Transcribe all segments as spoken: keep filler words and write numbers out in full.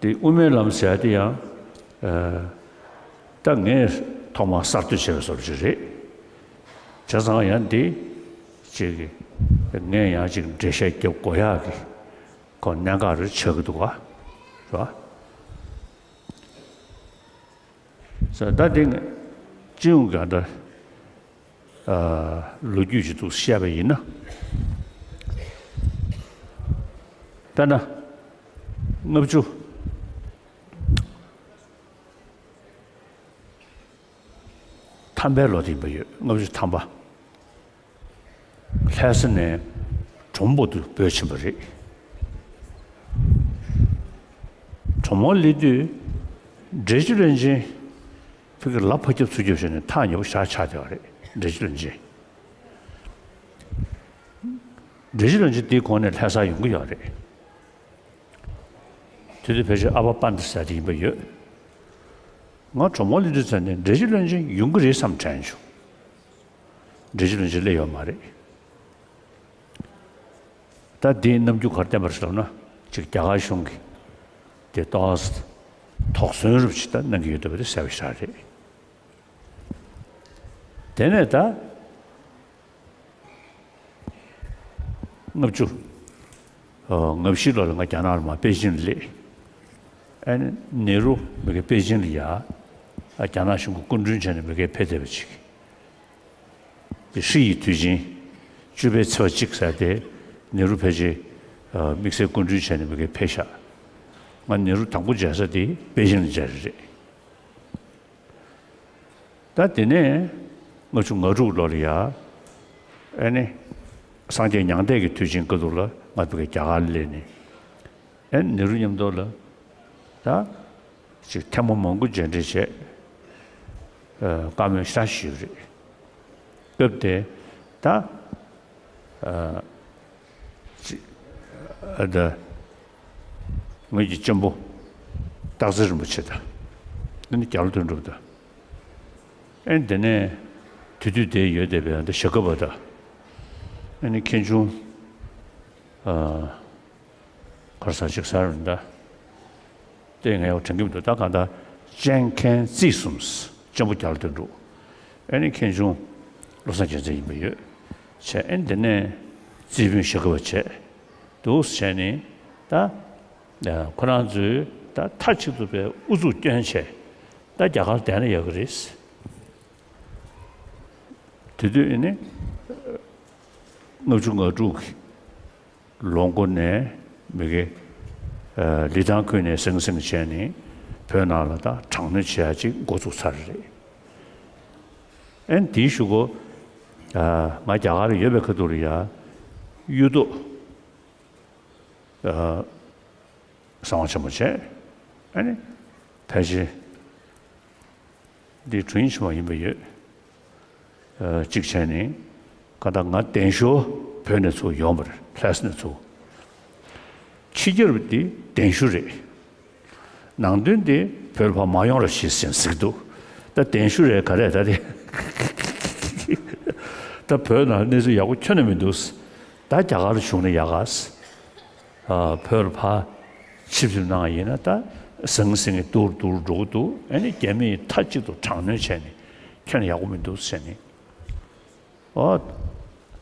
དེ་དབུ་མའི་ལམ་ཟེར་ཡ་དེ་ཡང་ཨ། ད་ངས་ཐོག་མར་གསར་གཏོད་བྱས་པའི་བཟོ་འདྲ་ཅིག་རེད། བྱས་ཙང་ཡང་འདི་ཅིག་ངས་ཡང་ཅིག་འགྲེལ་བཤད་རྒྱབ་དགོས་ཡག་གི་ཁོ་གནད་འགག་རེ་ཆགས་ཀྱི་འདུག་ག། རེད་བ། ད་འདི་སྤྱི་ཡོངས་ཀྱི་ད་ལོ་རྒྱུས་ཅིག་ཏུ་བཤད་པ་ཡིན་ན། དཔེར་ན་ལྔ་བཅུ་ཐམ་པའི་ལོ་དེ་ཡིན་པ་ཡོད། ལྔ་བཅུ་ཐམ་པ། ལྷ་ས་ནས་གྲོ་མོ་པོ་ཏི་བོད་ཕྱིན་པ་རེད། གྲོ་མོ་སླེབས་དུས་འབྲས་ཆུ་བློན་ཆེན་ཕ་གིར་ལ་ཕར་རྒྱབ་ཚུར་རྒྱབ་བྱས་ནས་ཐག་ཉེ་པོ་ཞེ་དྲག་ཆགས་བསྡད་པ་རེད། འབྲས་ཆུ་བློན་ཆེན། འབྲས་ཆུ་བློན་ཆེན་དེའི་གོང་ནས་ལྷ་སར་ཡོང་གི་ཡོད་རེད། དེ་དུས་ཕལ་ཆེར་ཨ་ཕ་དཔལ་ལྡན་ཟེར་དེ་ཡིན་པ་ཡོད། ང་གྲོ་མོ་སླེབས་དུས་ཙམ་ནས་འབྲས་ཆུ་བློན་ཆེན་ཡོང་གི་རེད་བསམ་དྲན་བྱུང་། འབྲས་ཆུ་བློན་ཆེན་སླེབས་ཡོད་མ་རེད། ད་འདིའི་རྣམ་འགྱུར་ག་རེ་བསྟན་པ་རེད་ཟེར་ན། ཅིག་རྒྱ་གར་གཞུང་གིས་དེ་ཏོག་ཙམ་དོགས་ཟོན་རུབ་ཅིག་ད་གནང་གི་ཡོད་འདུག་པ་དེ་གསལ་པོ་ཞེ་དྲག་རེད། དེ་ནས་ད་ལྔ་བཅུ་ང་བཞི་ལོ་ལ་ང་རྒྱ་ནག་ལ་མར་པེ་ཅིང་ལ་སླེབས། ཨ་ནི་ནེ་རུ་མི་གེ་པེ་ཅིང་ལ་ཡ་རྒྱ་ནག་གཞུང་གི་སྐུ་མགྲོན་བྱས་ནས་མི་གེ་ཕེབས་བསྡད་པ་ཅིག། དེ་ཧྲི་ཡི་དུས་ཆེན་བཅུ་པའི་ཚེས་པ་གཅིག་ཟེར་དེ་ནེ་རུ་ཕལ་ཆེར་དམིགས་བསལ་སྐུ་མགྲོན་བྱས་ནས་མི་གེ་ཕེབས་ཤག། ང་ནེ་རུ་དང་པོ་མཇལ་ས་དེ་པེ་ཅིང་ལ་མཇལ་རེད། ད་དེ་ནས་ལྔ་བཅུ་ང་དྲུག་ལོ་ལ་ཡ། ཨ་ནི་སངས་རྒྱས་མྱང་འདས་ཀྱི་དུས་ཆེན་སྐབས་དུས་ལ་ང་ཕ་གི་རྒྱ་གར་ལ་སླེབས་ནས། ཨ་ནི་ནེ་རུ་མཉམ་དུ་ལ་ད་ཅིག་ཐེངས་མ་མང་པོ་མཇལ་འཕྲད་བྱས། ཨ། བཀའ་མོལ་ཞེ་དྲག་ཞུས་པ་རེད། སྐབས་དེ་ད་ཨ། ཅིག་ཨ། ད་ངོས་ཀྱི་གཅེན་པོ་སྟག་འཚེར་རིན་པོ་ཆེ་དང་། ཨ་ནི་རྒྱ་ལོ་དོན་གྲུབ་དང་། ཨ་ནི་དེ་ནས་དེ་དུས་དེ་ཡོད་བསྡད་པའི་ཨ་ད་ཞྭ་སྒབ་པ་དང་། ཨ་ནི་མཁན་ཆུང་། ཨ། གར་ས་ཅིག་ཟེར་རེད་ད། དེ་ངས་ཡང་དྲན་གྱི་མི་འདུག། ད་གང་ལྟར་གཅེན་མཁན་རྩིས་གསུམ། གཅེན་པོ་རྒྱ་ལོ་དོན་གྲུབ། ཨ་ནི་མཁན་ཆུང་བློ་བཟང་རྒྱལ་མཚན་ཡིན་པ་ཡོད། བྱས་ཨ་ནི་དེ་ནས་རྩིས་དཔོན་ཞྭ་སྒབ་པ་བྱས། འདུག་བྱས་ནས་ད་ཁོ་རང་ཚོས་ད་མཐའ་གཅིག་ཏུ་པའི་ཨུ་ཚུགས་བསྐྱོན་བྱས། ད་རྒྱ་གར་བསྡད་ན་ཡག་གི་རེད། དེ་དུས་ཨ་ནི་ལྔ་བཅུ་ང་དྲུག་གི་ལོ་མགོ་ནས་མི་གེ་ཨ། ལི་ཐང་ཁུལ་ནས་ཟང་ཟིང་བྱས་ནས་བོད་ནང་ལ་ད་དྲག་གནོན་བྱེད་ཡ་ཅིག་འགོ་བཙུགས་ཚར་རེད། ཨ་ནི་དེའི་གཞུག་གུ་ཨ། ང་རྒྱ་གར་ཡོད་པའི་ཁ་ཐུག་ལ་ཡ་གཡུ་ཐོག་ཨ། གསང་བ་ཆེན་མོ་བྱས། ཨ་ནི་ཕལ་ཆེར་འདི་དྲུང་ཡིག་ཆེན་མོ་ཡིན་པ་ཡོད། ཨ། གཅིག་བྱས་ནས་ག་ད་ང་གདན་ཞུ་བོད་ནས་ཚུར་ཡོང་བ་རེད། ལྷ་ས་ནས་ཚུར། ཕྱི་རྒྱལ་བ་འདི་གདན་ཞུ་རེད། ནང་དོན་འདི་བོད་ལ་ཕར་མ་ཡོང་རོགས་ཞེས་ཟེར་ཟེར་གྱི་འདུག། ད་གདན་ཞུ་རེད་ག་རེད་ད་དེ། ད་བོད་ནང་གནས་ཚུལ་ཡག་པོ་ཁྱོན་ནས་མི་འདུག། ད་རྒྱ་གར་བྱུང་ན་ཡག་ག། ཨ། བོད་ལ་ཕར་ཆིབས་བསྒྱུར་གནང་བ་ཡིན་ན་ད་ཟང་ཟིང་གི་སྡུག་རུ་སྡུག་རུ་འགྲོ་གི་འདུག། ཨ་ནི་རྒྱ་མིས་མཐའ་གཅིག་ཏུ་དྲག་གནོན་བྱས་ནས་ཁྱོན་ནས་ཡག་པོ་མི་འདུག་ཟེར་ནས། ཨོ།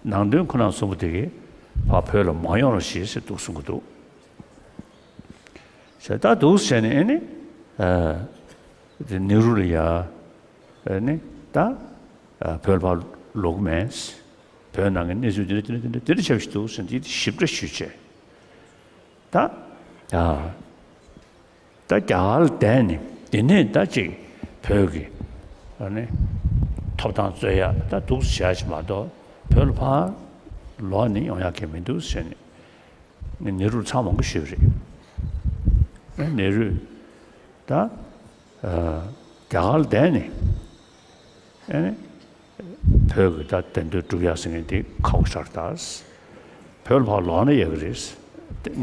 ནང་དོན་ཁོ་ན་གསུམ་པོ་དེ་གིས་ཕར་བོད་ལ་མ་ཡོང་རོགས་ཞེས་ཟེར་འདུག་གསུང་གི་འདུག། ཟེར་ད་འདུག་ཟེར་ནས་ཨ་ནི། ཨ། དེ་ནེ་རུ་ལ་ཡ། ཨ་ནི་ད། ཨ། བོད་ལ་ཕར་ལོག་གི་མེད། བོད་ནང་གི་གནས་ཚུལ་འདི་འདྲ་འདི་འདྲ་འདི་འདྲ་འདི་འདྲ་ཆགས་ཀྱི་འདུག་ཟེར་འདི་ཞིབ་ཕྲ་ཞུས་བྱས། ད། ཨ། ད་རྒྱ་གར་ལ་བསྡད་ནས་དེ་ནས་ད་ཅིག་བོད་ཀྱི་ཨ་ནི་ཐོབ་ཐང་རྩོད་ཡ་ད་འདུག་བྱས་ཞིག་མ་གཏོགས་བོད་ལ་ཕར་ལོག་ནས་ཡོང་ཡ་གི་མི་འདུག་ཟེར་ནས་ནེ་རུར་ཚང་མང་པོ་ཞུས་པ་རེད། ནེ་རུས་ད་ཨ། རྒྱ་གར་ལ་བསྡད་ནས་ཨ་ནི། བོད་ཀྱི་ད་བདེན་དོན་སྒྲུབ་ཡག་ཟེར་མཁན་དེ་ཁག་པོ་ཆགས་ད། བོད་ལ་ཕར་ལོག་ན་ཡག་གི་རེད།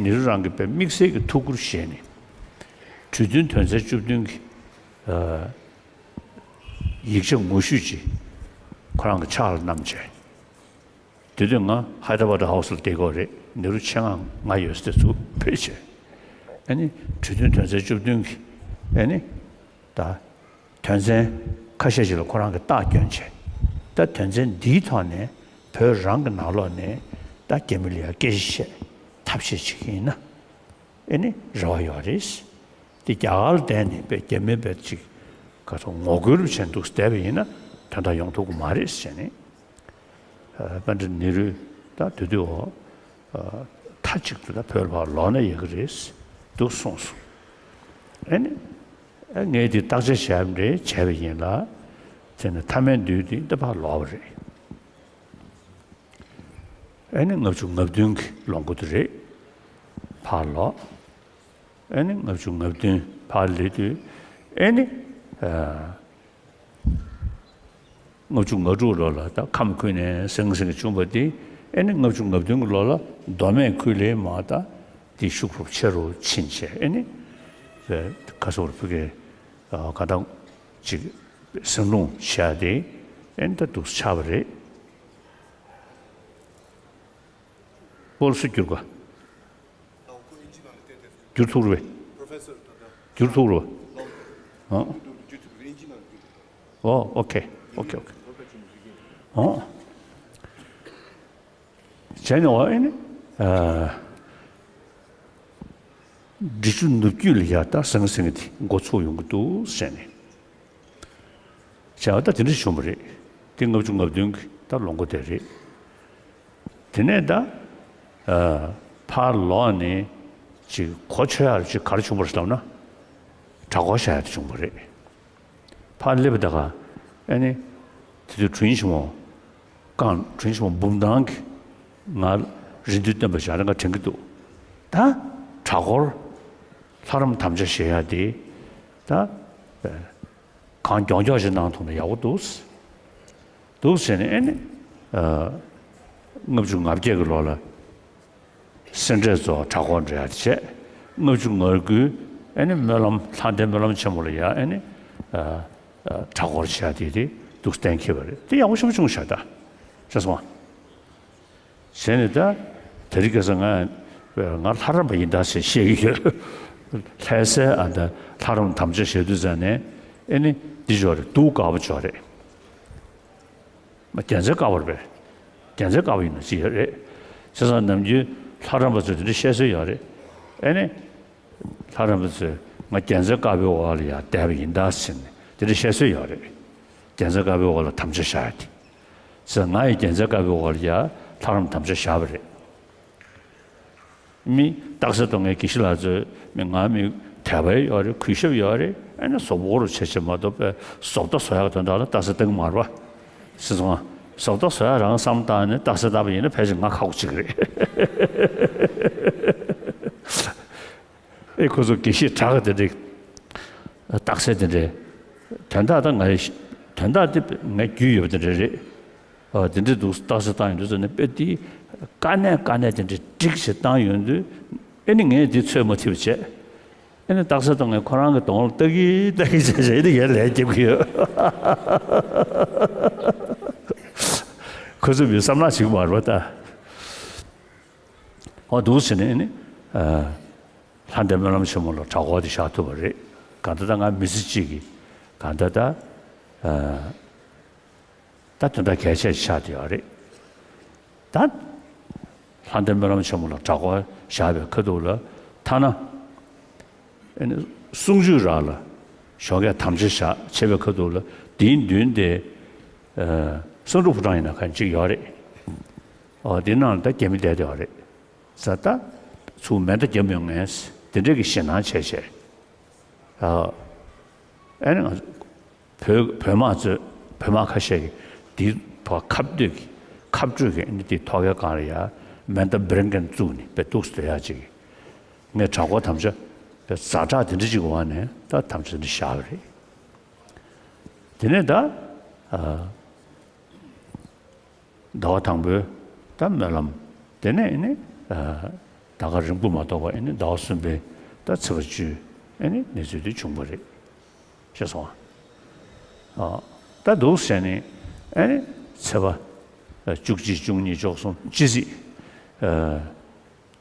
ནེ་རུ་རང་གིས་དཔེ་དམིགས་བསལ་གྱི་ཐུགས་ཁུར་བཞེས་ནས་གྲོས་མཐུན་དོན་ཚན་བཅུ་བདུན་གྱི་ཨ། ཡིག་ཆ་ངོ་བཤུས་ཅིག་ཁོ་རང་གི་ཕྱག་ལ་བསྣམས་བྱས། དེ་དུས་ང་ཧའེ་ད་ར་བཱད་ཧའུ་སི་ལ་བསྡད་ཀྱི་ཡོད་རེད། ནེ་རུ་ཆེད་མངགས་ང་ཡོད་ས་དེ་ཚུར་ཕེབས་བྱས། ཨ་ནི་གྲོས་མཐུན་དོན་ཚན་བཅུ་བདུན་གྱི་ཨ་ནི་ད་དོན་ཚན་ཁ་ཤས་ཤིག་ལ་ཁོ་རང་གིས་རྟགས་བསྐྱོན་བྱས། ད་དོན་ཚན་འདིའི་ཐོག་ནས་བོད་རང་གི་ནང་ལོགས་ནས་ད་རྒྱ་མི་ལ་ཡ་སྐད་ཆ་བཤད་ཐབས་ཤེས་བྱེད་ཀྱི་ཡིན་ན་ཨ་ནི་རེ་བ་ཡོད་རེད། དེ་རྒྱ་གར་ལ་བསྡད་ནས་དཔེ་རྒྱ་མི་དཔེ་ཅིག་ག་ཚོད་ངོ་རྒོལ་བྱས་འདུག་བསྡད་པ་ཡིན་ན་དོན་དག་ཡོང་ཐུབ་ཀྱི་མ་རེད་ཟེར་ནས། ཨ་པཎྜི་ཏ་ནེ་རུས་ད་དེ་དུས་འོ་ཨ་མཐའ་གཅིག་ཏུ་ད་བོད་ལ་ཕར་ལོག་ན་ཡག་གི་རེད་འདུག་གསུངས་སོང་། ཨ་ནི་ཨ་ངས་འདི་བརྟག་དཔྱད་བྱས་པ་རེད། བྱས་པ་ཡིན་ལ་དེ་ནི་མཐའ་མའི་དུས་འདི་ད་ཕར་ལོག་པ་རེད། ཨ་ནི་ལྔ་བཅུ་ང་བདུན་གྱི་ལོ་འགོ་དེ་རེད། ཕར་ལོག་ཨ་ནི་ལྔ་བཅུ་ང་བདུན་ཕར་སླེབས་དུས་ཨ་ནི་ཨ་ལྔ་བཅུ་ང་དྲུག་ལོ་ལ་ད་ཁམས་ཁུལ་ནས་ཟིང་ཟིང་བྱུང་བ་དེ་ཨ་ནི་ལྔ་བཅུ་ང་བདུན་གྱི་ལོ་ལ་མདོ་སྨད་ཁུལ་ལས་མར་ད་དེ་ཤུགས་རུ་ཆེ་རུ་ཕྱིན་བྱས་ཨ་ནི་ཁ་སོར་ཕུ་གེ་ག་ད་ཅིག་ཟིང་སློང་བྱས་ཏེ་ཨ་ནི་ད་འདུག་ཆགས་པ་རེད། སྤོལ་སུ་བསྒྱུར་ག་བསྒྱུར་ཐུབ་རེད་པས། བསྒྱུར་ཐུབ་རེད་པས། ཨ། ཨོ་ཨོ་ཁེ་ཨོ་ཁེ་ཨོ་ཁེ། ཨོ། བྱས་ནས་འོ་ཨེ་ནི། ཨ། འབྲི་ཆུ་ནུབ་རྒྱུད་ལ་ཡ་ད་ཟང་ཟིང་དེ་འགོ་ཚུགས་ཡོང་གི་འདུག་ཟེར་ནས། བྱས་པ་ད་དེ་འདྲ་བྱུང་བ་རེད། དེ་ལྔ་བཅུ་ང་བདུན་གྱི་ད་ལོ་འགོ་དེ་རེད། དེ་ནས་ད། ཨ། ཕར་ལོག་ནས་ཅིག་གོ་ཆོད་ཡག་ཅིག་ག་རེ་བྱུང་བ་རེད་ལབ་ན། གྲྭ་སྐོར་བྱ་ཡག་དེ་བྱུང་བ་རེད། ཕར་སླེབས་པ་ད་ག་ཨ་ནི་དེ་དུས་དྲིན་ཆེན་མོ་ཀང་དྲིན་ཆེན་མོ་འབུམ་ཐང་གིས་ང་རེ་འདུན་བཏོན་པ་ཞིག་ཨ་ནི་ང་དྲན་གྱི་འདུག་ད་གྲྭ་སྐོར་ལྷ་རམས་དམ་བཅའ་བཞེས་ཡག་དེ་ད་གང་མགྱོགས་མགྱོགས་ཞིག་གནང་ཐུབ་ན་ཡག་པོ་འདུག་འདུག་ཟེར་ནས་ཨ་ནི་ལྔ་བཅུ་ང་བརྒྱད་ཀྱི་ལོ་ལ། སེ་འབྲས་རྫོང་གྲྭ་སྐོར་འགྲོ་ཡག་བྱས། ལྔ་བཅུ་ང་དགུའི་ཨ་ནི་སྨོན་ལམ་ལྷ་ལྡན་སྨོན་ལམ་ཆེན་མོ་ལ་ཡ་ཨ་ནི་ཨ་ཨ་གྲྭ་སྐོར་བྱས་དེ་དེ་འདུག་གཏན་འཁེལ་བ་རེད། དེ་ཡག་པོ་ཞེ་པོ་བྱུང་ཤག་ད་ཤེས་སོང་ཨ། བྱས་ནས་ད་དེ་རིང་ཁ་སང་ང་ང་ལྷ་རམས་པ་ཡིན་ད་ཟེར་བཤད་ཀྱི་ཡོད། ལྷ་སའི་ཨ་ད་ལྷ་རམས་དམ་བཅའ་བཞེས་དུས་ཙང་ནས་ཨ་ནི་འདི་ཅོག་རེད་འདུག་དཀར་པོ་ཅོག་རེད། མ་རྒྱལ་མཚན་དཀར་པོ་རེད་པས། རྒྱལ་མཚན་དཀར་པོ་ཡིན་ན་ཅི་ཡོད་རེད། བྱས་ཙང་ནམ་རྒྱུན་ལྷ་རམས་པ་ཚོས་དེ་འདྲ་བཤད་སྲོལ་ཡོད་རེད། ཨེ་ནི། ལྷ་རམས་པ་ཚོས་ང་རྒྱལ་མཚན་དཀར་པོའི་འོག་ལ་ཡར་བསྡད་པ་ཡིན་ད་ཟེར་ནས་དེ་འདྲ་བཤད་སྲོལ་ཡོད་རེད། རྒྱལ་མཚན་དཀར་པོའི་འོག་ལ་དམ་བཅའ་བཞག་ཡ་དེ། བྱས་ཙང་ང་ཡང་རྒྱལ་མཚན་དཀར་པོའི་འོག་ལ་ཡར་ལྷ་རམས་དམ་བཅའ་བཞག་པ་རེད། མི་རྟགས་གསལ་གཏོང་མཁན་དགེ་བཤེས་ལགས་ཚོས་མི་ང་མི་དད་པ་ཡོད་རེད། གུས་ཞབས་ཡོད་རེད། ཨ་ནི་བཟོ་བོ་རུ་བྱེད་བྱེད་མ་གཏོགས་པའི་བཟོ་ལྟ་བཟོ་ཡག་དོན་དག་ལ་རྟགས་གསལ་གཏོང་གི་མ་རེད་པ། ཤེས་སོང་ང་། བཟོ་ལྟ་བཟོ་ཡག་རང་བསམ་བཏང་ནས་རྟགས་གསལ་བཏང་པ་ཡིན་ན་ཕལ་ཆེར་ང་ཁག་པོ་ཅིག་རེད། ཨེ་ཁོ་ཚོ་དགེ་བཤེས་དྲག་གི་དེ་འདྲའི་རྟགས་གསལ་དེ་འདྲའི་དོན་དག་ད་ང་ཡི་དོན་དག་དེ་ངའི་རྒྱུས་ཡོད་པ་དེ་འདྲ་རེད། ཨ་དེ་འདྲ་འདུག་རྟགས་གསལ་བཏང་ཡོང་དུས་ཙམ་ནས་དཔེ་དེ་དཀའ་གནད་དཀའ་གནད་དེ་འདྲ་འགྲིག་ཞེས་བཏང་ཡོང་དུས་ཨེ་ནི་ངས་དེ་ཚོད་མ་ཐིག་པ་བྱས། ཨེ་ནི་རྟགས་གསལ་བཏང་ངས་ཁོ་རང་གི་གདོང་ལ་ལྟ་གི་ལྟ་གི་བྱས་བྱས་ཨེ་ནི་ངས་ལན་རྒྱབ་ཀྱི་ཡོད། ཁོ་ཚོས་མི་བསམ་བློ་བྱེད་ཀྱི་མ་རེད་པ་ད། ཨོ་འདུག་ཟེར་ནས་ཨེ་ནི། ཨ། ལྷ་ལྡན་སྨོན་ལམ་ཆེན་མོ་ལ་གྲྭ་སྐོར་དེ་བཞག་ཐུབ་པ་རེད། གང་ལྟར་ད་ང་མི་ཚེ་གཅིག་གི་གང་ལྟར་ད་ཨ་ད་དོན་དག་གལ་ཆེ་ཆགས་བསྡད་ཡོད་རེད། ད་ལྷ་ལྡན་སྨོན་ལམ་ཆེན་མོ་ལ་གྲྭ་སྐོར་བཞག་པའི་ཁ་ཐུག་ལ་ཐ་ན་ཨ་ནི་གསུང་ཆོས་རག་ལ་ཞོགས་ཀས་དམ་བཅའ་བཞག་བྱས་པའི་ཁ་ཐུག་ལ་དེའི་མདུན་དེ་ཨ་བསམ་འགྲུབ་ཕོ་བྲང་ཡིན་ན་གང་གཅིག་ཡོད་རེད། ཨོ་དེ་ནང་ལ་ད་རྒྱ་མི་བསྡད་བསྡད་ཡོད་རེད། ས་ད་ཚུར་མེ་མདའ་བརྒྱབ་ཡོང་ངས་དེ་འདྲས་ཀྱི་ཞེད་སྣང་བྱས་བྱས། ཨ་ཨ་ནི་ང་བོད་བོད་དམག་ཚོས་བོད་དམག་ཁ་ཤས་ཀྱིས་དེའི་ཐོག་ཁ་གཏད་ཀྱི་ཁ་སྤྲོད་ཀྱི་ཨ་ནི་དེའི་ཐོག་ཁའི་སྒང་ལ་ཡ་མེ་མདའ་འབེར་མཁན་བཙུགས་ནས་དཔེ་འདུག་སེ་སྡོད་ཡག་ཅིག་ངས་གྲྭ་སྐོར་དམ་བཅའ་དཔེ་ཛ་དྲག་དེ་འདྲ་ཅིག་གི་འོག་ནས་ད་དམ་བཅའ་འདི་བཞག་པ་རེད། དེ་ནས་ད་ཨ། ཟླ་བ་དང་པོའི་ད་སྨོན་ལམ། དེ་ནས་ཨེ་ནི་ཨ་ཟླ་སྐར་རིང་པོ་མ་གཏོགས་པ་ཨེ་ནི་ཟླ་བ་གསུམ་པའི་ད་ཚེས་པ་བཅུའི་ཨེ་ནི་གནས་ཚུལ་དེ་བྱུང་བ་རེད། ཤེས་སོང་ཨ། ཨ་ད་འདུག་ཟེར་ནས་ཨེ་ནི་ཚེས་པ་བཅུ་གཅིག་བཅུ་གཉིས་བཅུ་གསུམ་སྤྱི་ཚེས་ཨ་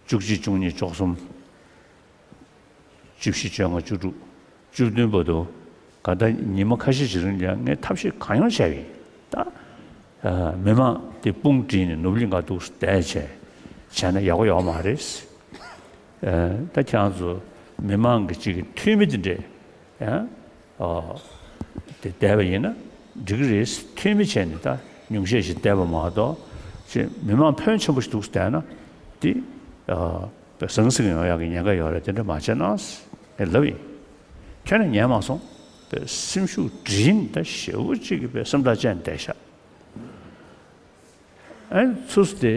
བཅུ་གཅིག་བཅུ་གཉིས་བཅུ་གསུམ། བཅུ་བཞི། བཅོ་ལྔ། བཅུ་དྲུག། བཅུ་བདུན་བར་དུ་ག་ད་ཉི་མ་ཁ་ཤས་ཤིག་རིང་ལ་ངས་ཐབས་ཤེས་གང་ཡོང་བྱས་པ་ཡིན། ད་མི་མང་དེ་དཔུང་བསྒྲིགས་ནས་ནོར་བུ་གླིང་ག་འདུག་བསྡད་བྱས་བྱས་ན་ཡག་པོ་ཡོད་མ་རེད། ད་ཁྱེད་རང་ཚོ་མི་མང་གི་གཅིག་གི་འཐུས་མི་དེ་འདྲས་ཡང་དེ་བསྡད་པ་ཡིན་ན་འགྲིག་གི་རེད། འཐུས་མི་བྱས་ནས་ད་ཉུང་ཤས་ཤིག་བསྡད་པ་མ་གཏོགས་ཅིག་མི་མང་ཕོན་ཆེན་པོ་ཞིག་འདུག་བསྡད་ན་དེ། པའི་ཟང་ཟིང་ཡོང་ཡག་གི་ཉེན་ཁ་ཡོད་རེད། དེ་འདྲ་མ་བྱས་ན་ངས་ལབ་ཡིན། ཁྱོན་ནས་ཉན་མ་སོང་། པའི་སེམས་ཤུགས་འགྲིམ་ད་ཞེ་པོ་གཅིག་གི་པའི་སེམས་ཐག་བཅད་བསྡད་ཤག་ཨ་ནི་ཚུར་དེ་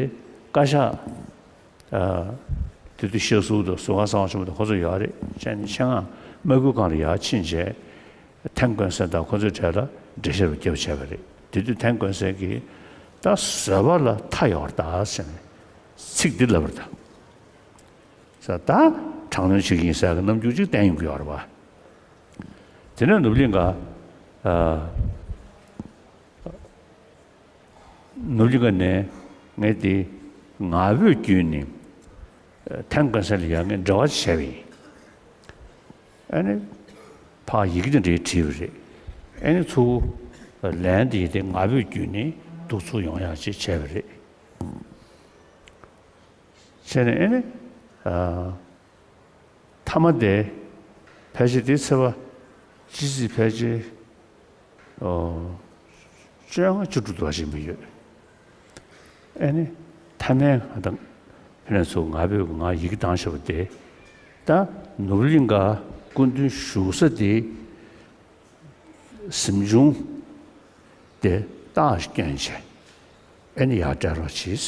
བཀའ་ཤག་དེ་དུས་ཤེས་ཟུར་དང་ཟུར་ཁང་གསང་བ་ཆེན་པོ་དང་ཁོ་ཚོ་ཡོད་རེད། བྱས་ནས་ཆེད་མངགས་དམག་ཁུལ་ཁང་ལ་ཡར་ཕྱིན་རྗེས་ཐན་ཀོན་སན་དང་ཁོ་ཚོའི་གྲས་ལ་འགྲེལ་བཤད་རྒྱབ་བྱས་པ་རེད། དེ་དུས་ཐན་ཀོན་སན་གྱིས་ད་བཟོད་པ་ལ་མཐའ་ཡོད་རེད་ད་ཟེར་ནས་ཚིག་འདི་ལབ་པ་རེད་ད། ས་ད་དྲག་གནོན་བྱེད་ཀྱི་ཡིན་ཟེར་གྱི་རྣམ་འགྱུར་ཅིག་བསྟན་ཡོང་གི་ཡོད་རེད་པ། དེ་ནས་ནུབ་གླིང་ག་ཨ། ནུབ་གླིང་ག་ནས་ངས་དེ་ངག་འབོད་བརྒྱུད་ནས་ཐན་ཀོན་སན་ལ་ཡང་ངས་འབྲེལ་བ་བྱས་པ་ཡིན། ཨ་ནི་ཕར་ཡི་གེ་དེ་འདྲའི་བྲིས་པ་རེད། ཨ་ནི་ཚུར་ལན་དེ་དེ་ངག་འབོད་བརྒྱུད་ནས་འདུག་ཚུར་ཡོང་ཡག་ཅིག་བྱས་པ་རེད། བྱས་ནས་ཨ་ནི་ཨ། མཐའ་མ་དེ་ཕལ་ཆེར་དེ་ཚེས་པ་སྤྱི་ཚེས་ཕལ་ཆེར་ཨོ་བཅོ་ལྔ་བཅུ་དྲུག་དུ་བ་ཞིག་མི་ཡོད། ཨ་ནི་མཐའ་མའི་ང་དང་ཕི་ནས་ཚུར་ང་བོས་ང་ཡི་གེ་བཏང་བཞག་པ་དེ་ད་ནུབ་གླིང་ག་སྐུ་མདུན་བཞུགས་ས་དེ་གཟིམ་ཆུང་དེ་རྟགས་སྐྱོན་བྱས་ཨ་ནི་ཡར་སྤྲད་རོགས་གྱིས།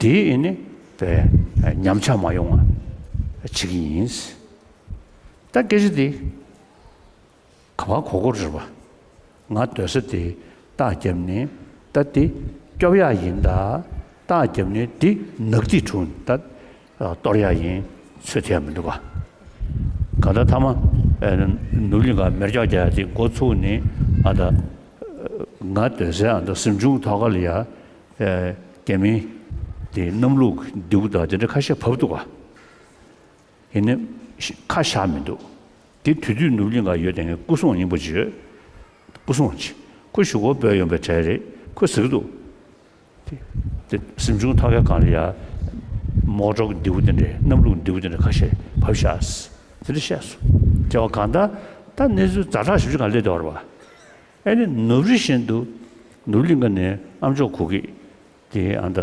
དེའི་ཨེ་ནི་པའི་ཉམས་ཆག་མ་ཡོང་བ་བྱེད་ཀྱི་ཡིན། ད་སྐད་ཆ་འདི་ག་པར་གོ་གོ་རེད་པ། ང་སྡོད་ས་དེ་རྟགས་བརྒྱབ་ནས་ད་དེ་སྐྱོབ་ཡག་ཡིན་ད། རྟགས་བརྒྱབ་ནས་དེ་ནག་ཐིག་འཁྲུངས་ད་གཏོར་ཡག་ཡིན་ཚོད་ཐིག་ཡག་མི་འདུག་ག་ག་ད་ཐ་མ་ནུབ་གླིང་ག་མེ་སྒྱོགས་རྒྱག་ཡག་དེ་འགོ་ཚུགས་ནས་ཨ་ད་ང་སྡོད་སའི་ཨ་ད་གཟིམ་ཆུང་ཐོག་ཁ་ལ་ཡ། རྒྱ་མི་དེ་གནམ་ལུགས་མདེའུ་དང་དེ་འདྲ་ཁ་ཤས་བབས་འདུག་ག་ཡིན་ནའི་ཁ་བཞག་མི་འདུག་དེ་དུས་དུས་ནུབ་གླིང་ག་ཡོད་དེ་ངའི་སྐུ་སྲུང་ཡིན་པ་ཅིག་ཡོད། སྐུ་སྲུང་ཅིག་ཁོ་གཞུག་གུ་བོད་ཡོང་པའི་གྲས་རེད། ཁོས་ཟེར་གི་འདུག་དེ་དེ་གཟིམ་ཆུང་ཐོག་ཁའི་སྒང་ལ་ཡ་མོ་ཊ་མདེའུ་དེ་འདྲས་གནམ་ལུགས་མདེའུ་དེ་འདྲས་ཁ་ཤས་བབས་ཤག་དེ་འདྲ་བཤད་སོང་། དེ་བ་གང་ལྟར་ད་གནས་ཚུལ་ཛ་དྲག་ཞེ་པོ་ཅིག་ག་སླེབས་བསྡད་པ་རེད་པ། ཨ་ནི་ནུབ་རི་བཞིན་དུ་ནུབ་གླིང་ག་ནས་ཨ་མཆོག་གུ་གེ་དེ་ཨ་ད་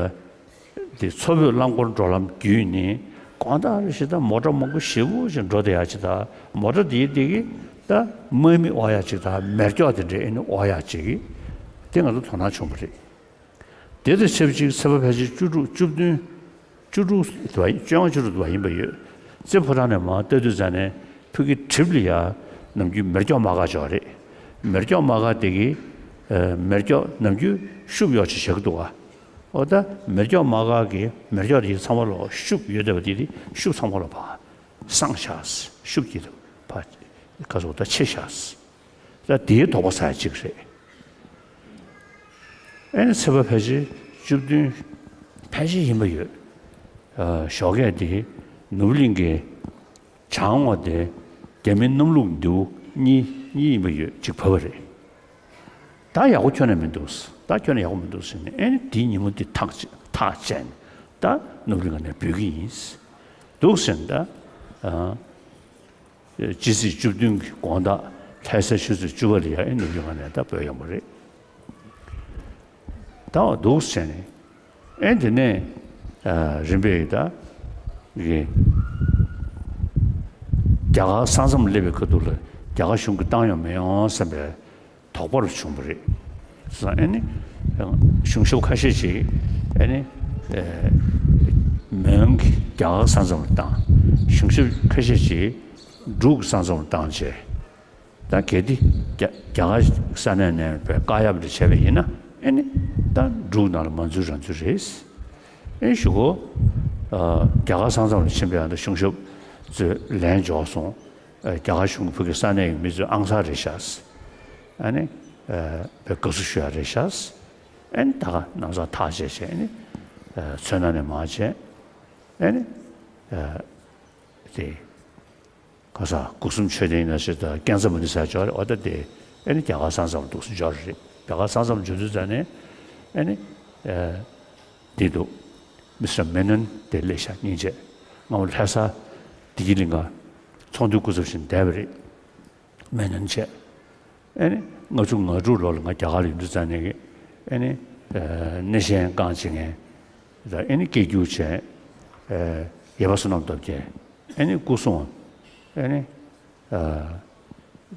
དེ་མཚོ་བོད་རླངས་འཁོར་འགྲོ་ལམ་བརྒྱུད་ནས་དགོང་དག་རེ་བཞིན་ད་མོ་ཊ་མང་པོ་ཞེ་པོ་ཅིག་འགྲོ་བསྡད་ཡག་ཅིག་དང་མོ་ཊ་དེའི་དེ་གི་ད་དམག་མི་དབོར་ཡག་ཅིག་དང་མེ་སྒྱོགས་དེ་འདྲའི་ཨ་ནི་དབོར་ཡག་ཅིག་དེ་ང་ཚོ་དོ་སྣང་བྱུང་བ་རེད། དེ་དང་ཆབས་ཅིག་ཚེས་པ་ཕལ་ཆེར་བཅུ་དྲུག་བཅུ་བདུན། བཅུ་དྲུག་དུ་བ་བཅོ་ལྔ་བཅུ་དྲུག་དུ་བ་ཡིན་པ་ཡོད། རྩེ་ཕོ་བྲང་ནས་མར་ལྟ་དུས་ཙ་ནས་ཕ་གི་གྲིབ་ལ་ཡ་ནམ་རྒྱུན་མེ་སྒྱོགས་དམག་སྒར་ཅིག་ཡོད་རེད། མེ་སྒྱོགས་དམག་སྒར་དེ་གི་ཨ་མེ་སྒྱོགས་ནམ་རྒྱུན་ཤུབས་ཡོད་ཅིག་བཞག་གི་འདུག་ག་འོ་ད་མེ་སྒྱོགས་དམག་སྒར་གི་མེ་སྒྱོགས་དེ་ཚང་མ་ལོག་ཤུབས་ཡོད་བསྡད་པ་དེ་དེ་ཤུབས་ཚང་མ་ལོག་ཕར་སངས་ཤག་ཤུབས་ཀྱི་ཕར་ག་ཚོད་ད་ཆེ་ཤག་ད་དེའི་དོགས་པ་ཟ་ཡ་གཅིག་རེད། ཨེ་ནི་ཚེས་པ་ཕལ་ཆེར་བཅུ་བདུན། ཕལ་ཆེར་ཡིན་པ་ཡོད། ཨ་ཞོགས་ཀས་དེ་ནུབ་གླིང་གི་བྱང་ངོས་དེ་རྒྱ་མི་གནམ་ལུགས་མདེའུ་གཉིས་གཉིས་ཡིན་པ་ཡོད་གཅིག་བབས་པ་རེད། ད་ཡག་པོ་ཁྱོན་ནས་མི་འདུག་ད་ཁྱོན་ནས་ཡག་པོ་མི་འདུག་ཟེར་ནས་ཨེ་ནི་དེའི་ཉིན་མོ་དེ་ཐག་བཅད་ཐག་བཅད་ནས་ད་ནུབ་གླིང་ག་ནས་འབུད་ཀྱི་ཡིན། འདུག་ཟེར་ནས་ད་ཨ། སྤྱི་ཚེས་བཅུ་བདུན་གྱི་དགོང་དག་ལྷ་ས་ཆུ་ཚོད་བཅུ་པ་ལ་ཡ་ཨེ་ནུབ་གླིང་ག་ནས་ད་བོད་ཡོང་བ་རེད། ད་འདུག་བྱས་ནས་ཨེ་དེ་ནས་རིམ་པས་ད་གི་རྒྱ་གར་ས་མཚམས་སླེབས་པའི་ཁ་ཐུག་ལ་རྒྱ་གར་གཞུང་གིས་བཏང་ཡོང་མི་ཡོང་བསམ་པའི་དོགས་པ་རུ་བྱུང་བ་རེད། སོང་ཙང་ཨ་ནི་གཞུང་ཞབས་ཁ་ཤས་ཤིག་ཨ་ནི་མོན་གྱི་རྒྱ་གར་ས་མཚམས་ལ་བཏང་། གཞུང་ཞབས་ཁ་ཤས་ཤིག་འབྲུག་ས་མཚམས་ལ་བཏང་བྱས། ད་གལ་ཏེ་རྒྱ་རྒྱ་གར་ས་གནས་ནས་བཀག་ཡབ་རེ་བྱས་པ་ཡིན་ན་ཨ་ནི་ད་འབྲུག་ནང་ལ་མ་འཛུལ་རང་འཛུལ་རེད། ཨེ་གཞུག་གུ་རྒྱ་གར་ས་མཚམས་ལ་ཕྱིན་པའི་ཨ་ནི་གཞུང་ཞབས་ཚོས་ལན་འབྱོར་སོང་། རྒྱ་གར་གཞུང་གི་ཕ་གི་ས་གནས་ཀྱི་མི་ཚོས་ཨང་གསར་རེད་ཤག་ཨ་ནི་དགའ་བསུ་ཞུ་ཡ་རེད་ཤག་ཨ་ནི་ད་ག་ནམ་སང་ཐག་བཅད་བྱས་ཨ་ནི་མཚོ་སྣ་ནས་མར་བྱས་ཨ་ནི་དེ་ ག་ས་སྒོ་གསུམ་མཆོད་རྟེན་ཡིན་ན་ཞེས་དང་ཀན་ཚ་མུ་ནི་ཟེར་ཅིག་ཡོད་རེད། འོ་ད་དེ་ཨ་ནི་རྒྱ་གར་ས་མཚམས་འདུག་སེ་འབྱོར་རེད། རྒྱ་གར་ས་མཚམས་འབྱོར་དུས་ཙ་ནས་ཨ་ནི་ཨ་འདི་འདུག་མི་སི་ཊར་མེ་ནོན་དེ་སླེབས་ཤག་སྙིང་རྗེ། སྔ་མོ་ལྷ་ས་བདེ་སྐྱིད་གླིང་ག་ཚོགས་འདུའི་སྐུ་ཚབ་བྱས་ནས་བསྡད་པ་རེད། མེ་ནོན་བྱས། ཨ་ནི་ལྔ་བཅུ་ང་དྲུག་ལོ་ལ་ང་རྒྱ་གར་ལ་ཡོང་དུས་ཙ་ནས་ཨ་ནི་ཨ་སྣེ་ཤན་རྐང་བྱེད་མཁན་དང་ཨ་ནི་སྐད་སྒྱུར་བྱས། ཨ་ཡེ་པ་བསོད་ནམས་སྟོབས་རྒྱལ། ཨ་ནི་སྐུ་སྲུང་། ཨ་ནི་ཨ་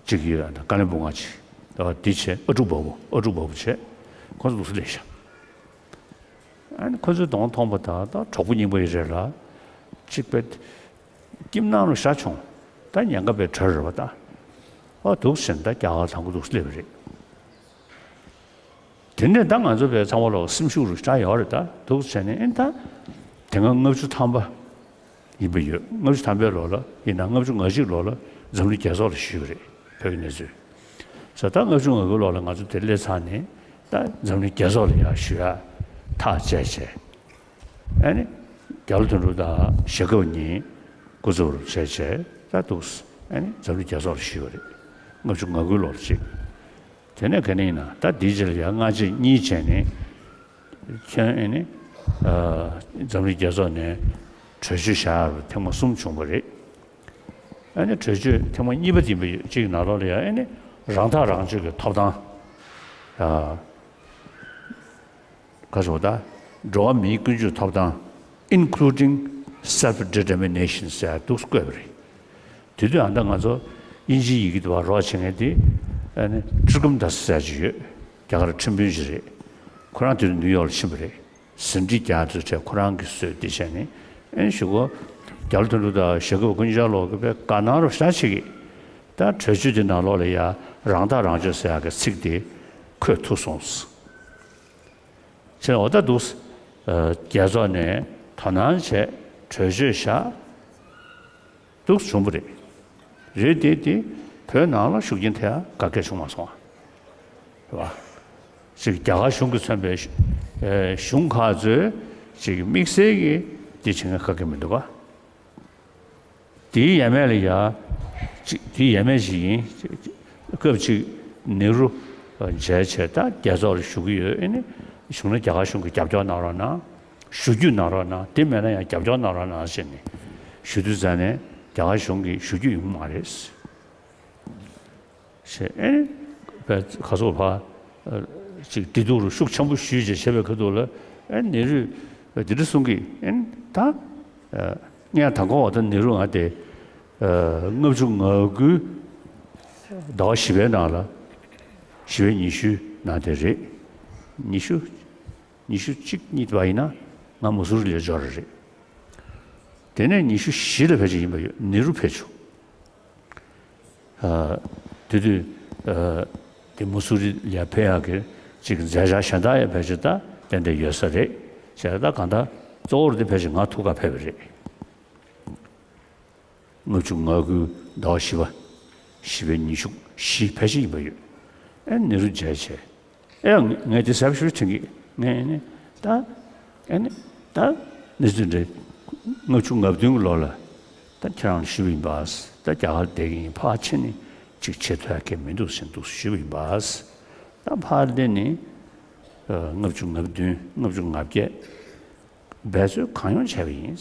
གཅིག་ཡོད། ཨ་ནི་ཀ་ལན་སྦུག་ང་གཅིག་ཨ་འདི་བྱས། ཨ་ཀྲུག་བ་བུ། ཨ་ཀྲུག་བ་བུ་བྱས། ཁོ་ཚོ་འདུག་སེ་སླེབས་ཤག་ཨ་ནི་ཁོ་ཚོའི་གདོང་མཐོང་པ་དང་ད་གྲོགས་པོ་རྙིང་པ་ཡི་རེད་ལ། གཅིག་པའི་ཁྱིམ་ནང་ལ་ཤ་བྱུང་། ད་ཉེན་ཁ་པའི་གྲལ་རེད་པ། ད་ཨ་འདུག་ཟེར་ནས་ད་རྒྱ་གར་དང་པོ་འདུག་སེ་སླེབས་པ་རེད། དེ་ནས་ད་ང་ཚོ་བས་ཚང་མ་ལོག་སེམས་ཤུགས་རུ་ཤ་ཡོད་རེད། ད་འདུག་བྱས་ནས་ཨེ་ད་དེ་སྔ་ལྔ་བཅུ་ཐམ་པ་ཡིན་པ་ཡོད། ལྔ་བཅུ་ཐམ་པའི་ལོ་ལ་ཡིན་ན་ལྔ་བཅུ་ང་གཅིག་ལོ་ལ་འཛམ་གླིང་རྒྱལ་ཚོགས་ལ་ཞུས་པ་རེད། བོད་ཀྱི་གནས་ཚུལ་ས། ད་ལྔ་བཅུ་ང་དགུ་ལོ་ལ་ང་ཚོ་དེ་སླེབས་ཚར་ནས་ད་འཛམ་གླིང་རྒྱལ་ཚོགས་ལ་ཡར་ཞུ་ཡ་ཐག་བཅད་བྱས། ཨ་ནི་རྒྱ་ལོ་དོན་གྲུབ་དང་ཞྭ་སྒབ་གཉིས་སྐུ་ཚབ་རུ་བྱས་བྱས་ད་འདུག་ཨ་ནི་འཛམ་གླིང་རྒྱལ་ཚོགས་ལ་ཞུས་པ་རེད། ལྔ་བཅུ་ང་དགུ་ལོ་ལ་གཅིག་དེ་ནས་ག་ནས་ཡིན་ན་ད་འདིའི་རྗེས་ལ་ཡང་སྔ་རྗེས་གཉིས་བྱས་ནས་ཁྱོན་ཨ་ནི་ཨ་འཛམ་གླིང་རྒྱལ་ཚོགས་ནས་གྲོས་ཆོད་བཞག་ཡ་ཐེངས་མ་གསུམ་བྱུང་བ་རེད། ཨ་ནི་གྲོས་ཆོད་ཐེངས་མ་གཉིས་པ་འདི་ཡིན་པ་ཡོད། གཅིག་ནང་ལོགས་ལ་ཡང་ཨ་ནི་རང་ཐག་རང་གཅོད་ཀྱི་ཐོབ་ཐང་། ཨ་ག་ཟེར་བ་ད། འགྲོ་བ་མིའི་ཀུན་སྤྱོད་ཐོབ་ཐང་། Including Self Determination ཟེར་འདུག་བཀོད་པ་རེད། དེ་དུས་ཨ་ད་ང་ཚོ་དབྱིན་ཇིའི་ཡི་གེ་དེ་བ་རོགས་བྱེད་མཁན་དེ་ཨ་ནི་ཀྲུ་ཀམ་དཱས་ཟེར་ཅིག་ཡོད། རྒྱ་གར་ཁྲིམས་དཔོན་ཞིག་རེད། ཁོ་རང་དེ་དུས་ནིའུ་ཡོག་ལ་ཕྱིན་པ་རེད། ཟིན་བྲིས་རྒྱག་དུས་ཁོ་རང་གིས་བཟོས་ཏེ་བྱས་ནས་ཨེ་ཞུ་གོ། རྒྱ་ལོ་དོན་གྲུབ་དང་ཞྭ་སྒབ་ཀུན་ཅང་ལོ་གི་པའི་དགའ་སྣང་རུ་ཤ་ཆེ་གི། ད་གྲོས་ཆོད་དེ་ནང་ལོགས་ལ་ཡ་རང་ཐག་རང་གཅོད་ཟེར་ཡ་གི་ཚིག་དེ་འཁོད་ཐུབ་སོང་། ཕྱིན་འོ་ད་འདུག་ཨ་རྒྱལ་ཚོགས་ནས་དོ་སྣང་བྱས་གྲོས་ཆོད་བཞག་འདུག་བྱུང་བ་རེད། རེད་དེ་དེ་བོད་ནང་ལ་ཤུགས་རྐྱེན་ཐེབས་ཡ་ག་གེ་བྱུང་མ་སོང་བ། རེད་བ། ཅིག་རྒྱ་གར་གཞུང་གིས་མཚོན་པའི་ཨེ་གཞུང་ཁག་ཚོས་ཅིག་དམིགས་བསལ་གྱིས་འདི་བྱེད་མཁན་ག་གེ་མི་འདུག་ག་དེའི་ཡས་མས་ལ་ཡ། ཅིག་དེའི་ཡས་མས་ཤིག་ཡིན། སྐབས་ཅིག་ནེ་རུ་མཇལ་བྱས་ད་རྒྱལ་ཚོགས་ལ་ཞུ་གི་ཡོད། ཨེ་ནི་བྱུང་ན་རྒྱ་གར་གཞུང་གིས་རྒྱབ་སྐྱོར་གནང་རོགས་གནང་། ཞུ་རྒྱུ་གནང་རོགས་གནང་། དེ་མེད་ན་ཡང་རྒྱབ་སྐྱོར་གནང་རོགས་གནང་ཟེར་ནས་ཞུ་དུས་ཙ་ནས་རྒྱ་གར་གཞུང་གིས་ཞུ་རྒྱུ་ཡོང་གི་མ་རེད། ཞེས་ཨེ་ནི་བས་ཁ་སོག་ཕ་ཅིག་བདེ་སྡུག་རུ་ཤུགས་ཆེན་པོ་ཞུས་བྱས་བྱས་པའི་ཁ་ཐུག་ལ་ཨེ་ནི་ནེ་རུས་འདི་འདྲ་གསུང་གི། ཨེ་ནི་ད་ངས་དང་གོ་བ་ད་ནེ་རུ་ང་དེ་ལྔ་བཅུ་ང་དགུའི་ཟླ་བ་བཞི་པའི་ནང་ལ་བཞི་པའི་ཉི་ཤུའི་ནང་དེ་རེད། ཉི་ཤུ་ཉི་ཤུ་གཅིག་གཉིས་པ་ཡིན་ན་ང་མུ་སུ་རི་ལ་འབྱོར་རེད། དེ་ནས་ཉི་ཤུ་བཞི་ལ་ཕལ་ཆེར་ཡིན་པ་ཡོད། ནེ་རུ་ཕེབས་བྱུང་། ཨ་དེ་དུས་ཨ་དེ་མུ་སུ་རི་ལ་ཕེབས་ཡག་གི་ཅིག་མཛད་འཆར་གཞན་དག་ཡང་ཕལ་ཆེར་ད་ཏན་ཏན་ཡོད་ས་རེད། བྱས་ད་གང་ལྟར་གཙོ་བོར་དེ་ཕལ་ཆེར་ང་ཐུག་ག་ཕེབས་པ་རེད། ལྔ་བཅུ་ང་དགུའི་ཟླ་བ་བཞི་པ། བཞི་པའི་ཉི་ཤུ་བཞི་ཕལ་ཆེར་ཡིན་པ་ཡོད། ཨེ་ནེ་རུ་མཇལ་བྱས། ཨེ་ངས་དེ་གཟབ་ཤོས་དྲན་གི། ངས་ཨེ་ནི་ད་ཨེ་ནི་ད་གནས་ཚུལ་འདྲ་ལྔ་བཅུ་ང་བདུན་གྱི་ལོ་ལ་ད་ཁྱེད་རང་ཞུས་པ་ཡིན་པ། ད་རྒྱ་གར་བསྡད་ཀྱི་ཡིན། ཕར་ཕྱིན་ནས་ཅིག་བྱེད་ཐུབ་ཡ་གང་མི་འདུག་ཟེར་འདུག་ཞུས་པ་ཡིན་པ། ད་ཕར་སླེབས་ནས་ལྔ་བཅུ་ང་བདུན་ལྔ་བཅུ་ང་བརྒྱད། འབད་རྩོལ་གང་ཡོང་བྱས་པ་ཡིན།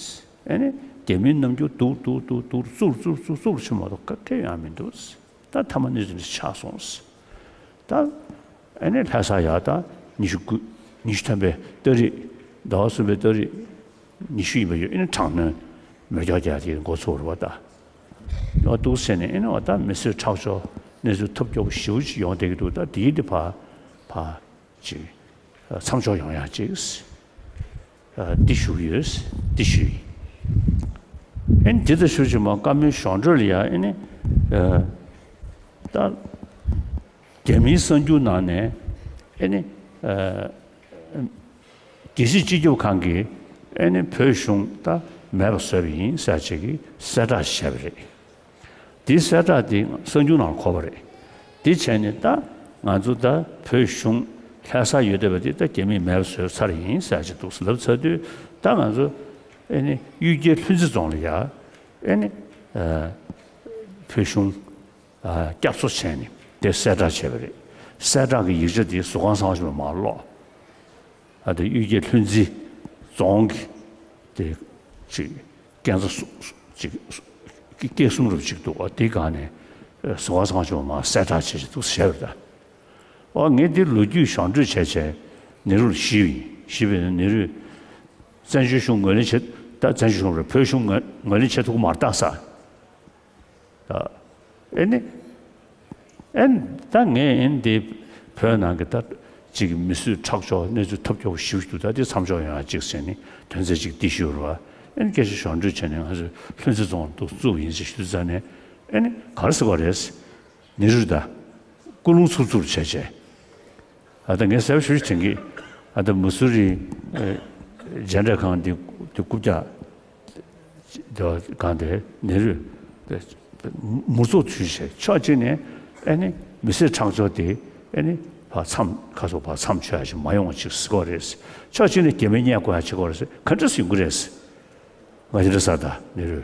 ཨེ་ནི་རྒྱ་མིའི་རྣམ་འགྱུར་སྡུག་སྡུག་སྡུག་སྡུག་བཙུགས་བཙུགས་བཙུགས་བཙུགས་ཕྱིན་མ་གཏོགས་ག་གེ་ཡོང་མི་འདུག་ད་མཐའ་མ་གནས་ཚུལ་འདི་ཆགས་སོང་། ད་ཨེ་ནི་ལྷ་ས་ཡར་ད་ཉི་ཤུ་དགུ་ཉི་ཤུ་ཐམ་པའི་ཏ་རིག་ཟླ་བ་གསུམ་པའི་ཏ་རིག་ཉི་ཤུ་ཡིན་པ་ཡོད། ཨེ་ནི་དྲག་གནོན་མེ་སྒྱོགས་རྒྱག་དེ་འགོ་ཚུགས་རེད་བ། ད་འོ་འདུག་ཟེར་ནས་ཨེ་ནི་འོ་ད་མི་གསོད་ཁྲག་སྦྱོར་གནས་ཚུལ་ཐབས་སྐྱོ་པོ་ཞེ་པོ་ཅིག་ཡོང་བསྡད་ཀྱི་འདུག་ད་དེའི་དེ་ཕར་ཕར་ཅིག་མཚམས་འཇོག་ཡོང་ཡག་ཅིག་འདི་ཞུ་གི་ཡོད། འདི་ཞུ་ཡིན། ཨེ་ནི་འདི་ལྟར་ཞུ་ཅིག་མ་བཀའ་མོལ་གཞུང་འབྲེལ་ལ་ཡ་ཨེ་ནི་ད་རྒྱ་མིའི་གསར་འགྱུར་ནང་ནས་ཨེ་ནི་རྒྱལ་སྤྱིའི་སྤྱི་ཁྱབ་ཁང་གིས་ཨེ་ནི་བོད་གཞུང་ད་མེད་པ་བཟོས་པ་ཡིན་ཟེར་ཅིག་གི་གསལ་བསྒྲགས་བྱས་པ་རེད། དེའི་གསལ་བསྒྲགས་དེ་གསར་འགྱུར་ནང་འཁོད་པ་རེད། དེ་བྱས་ནས་ད་ང་ཚོ་ད་བོད་གཞུང་ལྷ་སར་ཡོད་བསྡད་པ་དེ་ད་རྒྱ་མིས་མེད་པ་བཟོས་ཚར་ཡིན་ཟེར་ཅིག་འདུག་ལབ་ཚར་དུས་ད་ང་ཚོ་ཨེ་ནི་གཡུལ་རྒྱལ་ལྷུན་རྩེ་རྫོང་ལ་ཡ་ཨེ་ནི་ཨ་ ཕུལ་བྱུང་ཨ་བསྐྱར་གསོ་བྱས་ནས་དེ་གསལ་བསྒྲགས་བྱས་པ་རེད། གསལ་བསྒྲགས་ཀྱི་ཡིག་ཆ་དེ་ཟུར་ཁང་ཚང་མ་ཞིག་ལ་མར་སློག་ཨ་དེ་གཡུལ་རྒྱལ་ལྷུན་རྩེ་རྫོང་གི་དེ་ཅིག་སྐས་འཛེག་སུ་སུ་ཅིག་སྐས་གསུམ་རུ་ཅིག་འདུག་ཨ་དེ་སྒང་ནས་ཟུར་ཁང་ཚང་མ་ཞིག་ལ་མར་གསལ་བསྒྲགས་བྱས་ཅིག་འདུག་བྱས་པ་རེད་ད། ཨོ་ངས་འདི་ལོ་རྒྱུས་ཞབས་འདྲེན་བྱས་བྱས་ནེ་རུ་ལ་ཞུས་པ་ཡིན། ཞུས་པ་ཡིན་ན་ནེ་རུས་བཙན་བྱོལ་གཞུང་ངོས་ལེན་བྱེད་ད་བཙན་བྱོལ་གཞུང་རེད། བོད་གཞུང་ངོས་ངོས་ལེན་བྱེད་ཐུབ་ཀྱི་མ་རེད་ད་ཟེར། ད་ཨེ་ནི་ཨེ་ནི་ད་ངས་ཨེ་ནི་འདི་བོད་ནང་གི་ད་ཅིག་མི་གསོད་ཁྲག་སྦྱོར་གནས་ཚུལ་ཐབས་སྐྱོ་པོ་ཞེ་པོ་ཅིག་འདུག་ད་འདི་མཚམས་འཇོག་ཡོང་ཡ་ཅིག་ཟེར་ནས་དོན་ཚན་ཅིག་འདི་ཞུས་པ་རེད་པ། ཨེ་ནི་སྐད་ཆ་ཞབས་འདྲེན་བྱས་ནས་ང་ཚོས་ལྷུན་རྩེ་རྫོང་དུ་བཙུགས་པ་ཡིན་ཟེར་ཞུས་ཙང་ནས་ཨེ་ནི་ག་རེ་ཟེར་བ་རེད། ནེ་རུ་ད་ཀུན་སློང་འཚུབ་འཚུབ་བྱས་བྱས། ཨ་ད་ངས་གསལ་པོ་ཞུ་དྲན་གི། ཨ་ད་མུ་སུ་རི་ཨེ་མཇལ་འཕྲད་ཁང་འདི་འདི་རྐུབ་བཀྱག་འདི་གང་དེ་ནེ་རུ་མུར་ཚོགས་ཚུད་བྱས་ཕྱོགས་གཅིག་ནས་ཨེ་ནི་མི་གསོད་ཁྲག་སྦྱོར་དེ་ཨེ་ནི་ཕར་མཚམས་ཁ་སོ་ཕར་མཚམས་ཆོད་ཡ་ཞིག་མ་ཡོང་བ་ཅིག་ཟེར་གོ་རེད། ཕྱོགས་གཅིག་ནས་རྒྱ་མི་རྙེད་དགོས་ཡ་བྱེད་གོ་རེད། ག་འདྲ་ཟེར་གྱི་རེད། ང་འདི་འདྲ་ཟེར་ད་ནེ་རུ་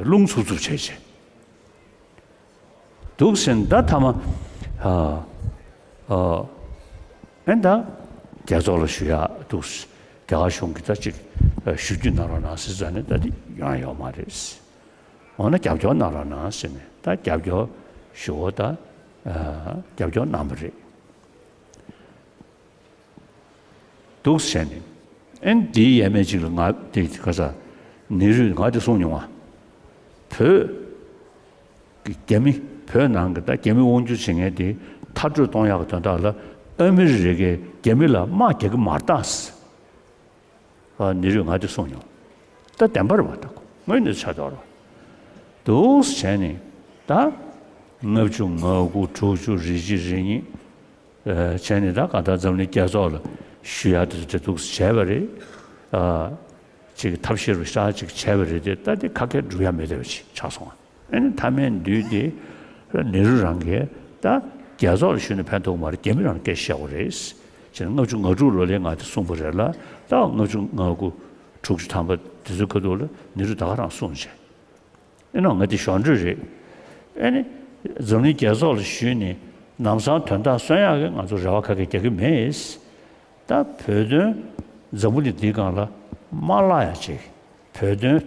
རླུང་འཚུབ་འཚུབ་བྱས་བྱས། འདུག་ཟེར་ན་ད་མཐའ་མ་ཨ་ཨ་ཨེ་ད་རྒྱལ་ཚོགས་ལ་ཞུ་ཡག་འདུག་རྒྱ་གར་གཞུང་གིས་ད་ཅིག་ཨ་ཞུ་རྒྱུ་གནང་རོགས་གནང་ཟེར་ཙང་ནས་ད་འདི་ཡོང་ཡ་ཡོད་མ་རེད། འོ་ན་རྒྱབ་སྐྱོར་གནང་རོགས་གནང་ཟེར་ནས་ད་རྒྱབ་སྐྱོར་ཞུ་བ་ད་ཨ་རྒྱབ་སྐྱོར་གནང་བ་རེད། འདུག་ཟེར་ནས། ཨེ་འདིའི་ཡས་མས་ཅིག་ལ་ང་དེ་ག་ས་ནེ་རུས་ང་དེ་གསུངས་མྱོང་བ། བོད་ཀྱི་རྒྱ་མི་བོད་ནང་གི་ད་རྒྱ་མི་དབང་སྒྱུར་བྱེད་མཁན་དེ་མཐར་སྐྲོད་གཏོང་ཡག་གི་དོན་དག་ལ་ཨ་མི་རི་ཀས་རྒྱ་མི་ལ་དམག་རྒྱག་གི་མ་རེད་ད། ཨ་ནེ་རུས་ང་དེ་གསུངས་མྱོང་། ད་བདེན་པ་རེད་པ། ད་དངོས་གནས་ཆགས་བསྡད་པ་རེད། འདུག་བྱས་ནས་ད་ལྔ་བཅུ་ང་དགུ་དྲུག་ཅུ་རེ་གཅིག་རེ་གཉིས་ཨ་བྱས་ནས་ད་གང་ལྟར་འཛམ་གླིང་རྒྱལ་ཚོགས་ལ་ཞུ་ཡག་དེ་ཚོ་འདུག་བྱས་པ་རེད། ཨ་ཅིག་ཐབས་ཤེས་རུ་ཤ་ཅིག་བྱས་པ་རེད་དེ། ད་དེ་ཁ་སྐད་འགྲུབ་ཡག་མེད་བསྡད་པ་ཅིག་ཆགས་སོང་། ཨ་ནི་མཐའ་མའི་དུས་དེ་ནེ་རུ་རང་གིས་ད་རྒྱལ་ཚོགས་ལ་ཞུས་ནས་ཕན་ཐོགས་མ་རེད། རྒྱ་མི་རང་སྐད་བཤད་དགོས་རེད། བྱས་ནས་ལྔ་བཅུ་ང་དྲུག་ལོ་ལ་ང་དེ་གསུངས་པ་རེད་ལ། ད་ལྔ་བཅུ་ང་དགུ་དྲུག་ཅུ་ཐམ་པ་དེ་ཚོའི་ཁ་ཐུག་ལ་ནེ་རུས་ད་ག་རང་གསུངས་བྱས། ཨེ་ནོ་ང་དེ་ཞོར་འཕྲོས་རེད། ཨེ་ནི་འཛམ་གླིང་རྒྱལ་ཚོགས་ལ་ཞུས་ནས་ལམ་སང་དོན་དག་སོན་ཡག་གི་ང་ཚོ་རེ་བ་ཁ་ཁ་རྒྱག་གི་མེད། ད་བོད་དོན་འཛམ་བུ་གླིང་འདིའི་སྒང་ལ་མ་བརླག་ཡག་ཅིག་བོད་དོན་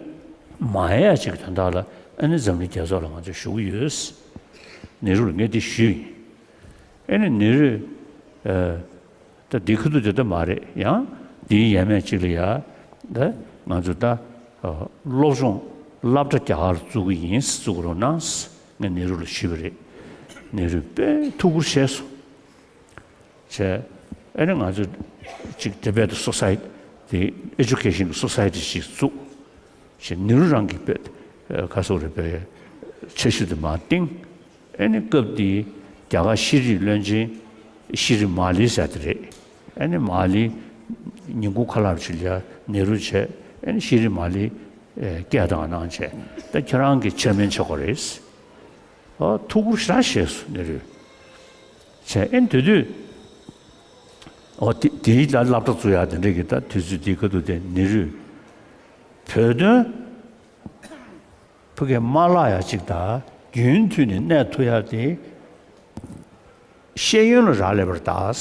མ་ཡལ་ཡག་ཅིག་གི་དོན་དག་ལ་ཨ་ནི་འཛམ་གླིང་རྒྱལ་ཚོགས་ལ་ང་ཚོས་ཞུ་གི་ཡོད། ནེ་རུ་ལ་ངས་འདི་ཞུས་ཡིན། ཨ་ནི་ནེ་རུས་ཨ་ད་འདི་ཁ་ཐུག་དེ་ལྟ་མ་རེད། ཡང་འདིའི་ཡས་མས་གཅིག་ལ་ཡ་ད་ང་ཚོ་ད་ཨ་སློབ་སྦྱོང་སློབ་གྲྭ་རྒྱ་གར་བཙུགས་གི་ཡིན། བཙུགས་རོགས་གནང་ངས་ནེ་རུ་ལ་ཞུས་པ་རེད། ནེ་རུས་དཔེ་ཐུགས་ཁུར་བཞེས་སོང་། བྱས། ཨ་ནི་ང་ཚོ་ཅིག་Tibet Society དེ་Education Society ཞིག་བཙུགས། བྱས་ནེ་རུ་རང་གིས་དཔེ་ཁ་སོ་རེ་དཔེ་འཆར་གཞི་དེ་མར་བཏིང་། ཨ་ནི་སྐབས་དེའི་རྒྱ་གར་ཤེས་རིག་བློན་ཆེན་ཤེས་རིག་མ་ལི་ཟེར་དེ་རེད། ཨ་ནི་མ་ལི་ཉིན་གུང་ཁ་ལག་ཕྱི་ལ་ནེ་རུ་བྱས། ཨ་ནི་ཤེས་རིག་མ་ལི་སྐད་བཏང་གནང་བྱས། ད་ཁྱེད་རང་གི་ཆེར་མིན་ཆགས་ཀྱི་རེད། ཨོ་ཐུགས་ཁུར་ཞེ་དྲག་བཞེས་སོང་ནེ་རུས། བྱས་ཨེ་དེ་དུས་ཨོ་དེ་དེའི་ལ་སློབ་གྲྭ་བཙུགས་ཡག་དེ་འདྲ་གི་ད་དུས་ཚོད་དེའི་ཁ་ཐུག་དེ་ནེ་རུས་བོད་དོན་ཕ་གིར་མ་བརླག་ཡག་ཅིག་དང་རྒྱུན་མཐུད་ནས་གནས་ཐུབ་ཡག་དེ་ཤེས་ཡོན་ལ་རག་ལས་པར་གདའ།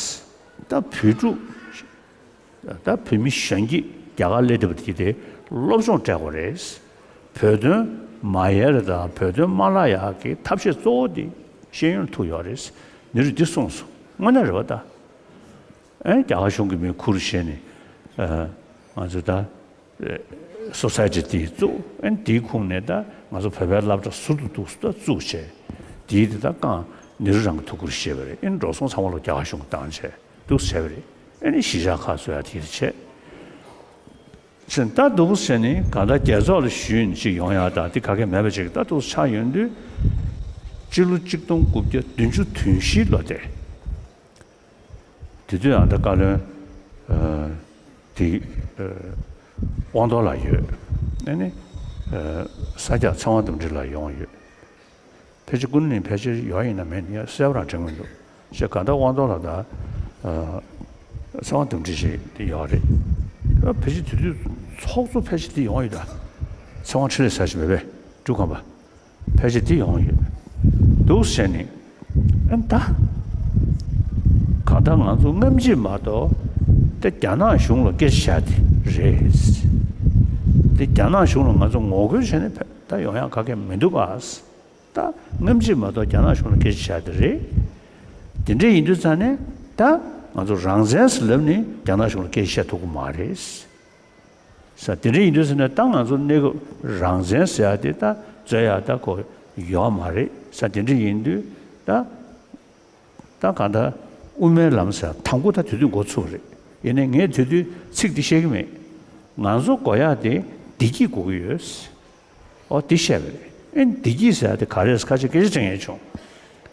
ད་བོད་ཕྲུག་ད་བོད་མི་གཞོན་སྐྱེས་རྒྱ་གར་སླེབས་བསྡད་པ་དེ་དེ་སློབ་སྦྱོང་སྤྲད་དགོས་རེད། བོད་དོན་མ་ཡལ་རེད་དང་བོད་དོན་མ་བརླག་ཡག་གི་ཐབས་ཤེས་གཙོ་བོ་དེ་ཤེས་ཡོན་ཐུག་ཡོད་རེད། ནེ་རུས་འདི་གསུངས་སོང་། དངོས་གནས་རེད་པ་ད། ཨེ་རྒྱ་གར་གཞུང་གིས་མི་ཁུར་བཞེས་ནས་ཨ་ང་ཚོ་ད་Society དེ་བཙུགས། ཨེ་དེའི་ཁོངས་ནས་ད་ང་ཚོ་བོད་པའི་སློབ་གྲྭ་ཟུར་དུ་འདུག་ད་བཙུགས་བྱས། དེའི་དེ་ད་རྐང་ནེ་རུ་རང་གིས་ཐུགས་ཁུར་བཞེས་པ་རེད། ཨེ་འགྲོ་སོང་ཚང་མ་ལོ་རྒྱ་གར་གཞུང་གིས་བཏང་བྱས་འདུག་བྱས་པ་རེད། ཨེ་ནི་གཞིས་ཆགས་ཁག་བཟོ་ཡག་དེ་དེ་བྱས། ཕྱིན་ད་འདུག་ཟེར་ནས་གང་ལྟར་རྒྱལ་ཚོགས་ལ་ཞུས་ནས་ཅིག་ཡོང་ཡག་དང་དེ་ག་གེ་མེད་པ་ཅིག་ད་འདུག་ཆགས་ཡོང་དུས། སྤྱི་ལོ་གཅིག་སྟོང་དགུ་བརྒྱ་བདུན་ཅུ་དོན་བཞི་ལོ་དེ། དེ་དུས་ཨ་ད་བཀའ་བློན་ཨ་དེ་ཨ་དབང་རྡོར་ལགས་ཡོད། ཨ་ནི་ཨ་ས་སྐྱ་ཚེ་དབང་དམ་ཆོས་ལགས་ཡོང་ཡོད། ཕལ་ཆེར་ཀུན་གླེང་ཕལ་ཆེར་ཡོད་ཡིན་ན་མེད་ཡིན་ན་གསལ་པོ་རང་དྲན་གྱི་མི་འདུག་ཞེས་གང་ལྟར་དབང་རྡོར་ལགས་དང་ཨ་ཚེ་དབང་དམ་ཆོས་ཞིག་དེ་ཡོད་རེད། ཨ་ཕལ་ཆེར་དེ་དུས་ཚོགས་གཙོ་ཕལ་ཆེར་དེ་ཡོང་ཡོད་ད། ཚེ་དབང་འཕྲིན་ལས་ཟེར་ཞིག་མེད་པས་འབྲུག་ཁམས་པ། ཕལ་ཆེར་དེ་ཡོང་ཡོད། འདུག་ཟེར་ནས། ཨ་ད། གང་ལྟར་ང་ཚོ་སྔ་ཕྱི་མ་གཏོགས་དེ་རྒྱ་ནག་གཞུང་ལ་སྐད་ཆ་བཤད་དེ་རེད། དེ་རྒྱ་ནག་གཞུང་ལ་ང་ཚོ་ངོ་རྒོལ་བྱས་ནས་ཕེབས་ད་ཡོང་ཡག་ག་གེ་མི་འདུག་ག་ད་སྔ་ཕྱི་མ་གཏོགས་རྒྱ་ནག་གཞུང་ལ་སྐད་ཆ་བཤད་དེ་རེད། དེ་འདྲ་ཡིན་དུས་ཙང་ནས་ད་ང་ཚོ་རང་བཙན་ཟེར་ལབ་ནས་རྒྱ་ནག་གཞུང་ལ་སྐད་ཆ་བཤད་ཐུབ་ཀྱི་མ་རེད། ས་དེ་འདྲ་ཡིན་དུས་ཟེར་ན་ད་ང་ཚོ་གནས་སྐབས་རང་བཙན་ཟེར་ཡ་དེ་ད་རྩོད་ཡ་ད་གོ་ཡོད་མ་རེད། ས་དེ་འདྲ་ཡིན་དུས་ད་ད་གང་ལྟར་དབུ་མའི་ལམ་ཟེར་དང་པོ་ད་དེ་དུས་འགོ་ཚུགས་རེད། ཡིན་ནའི་ངས་དེ་དུས་ཚིག་འདི་བཤད་ཀྱི་མེད། ང་ཚོ་དགོས་ཡ་དེ་བདེ་སྐྱིད་དགོས་ཀྱི་ཡོད། ཨོ་དེ་བཤད་པ་རེད། ཨེ་བདེ་སྐྱིད་ཟེར་ཡ་དེ་ག་རེ་ཁ་ཤས་སྐད་ཆ་དྲན་ཡས་བྱུང་།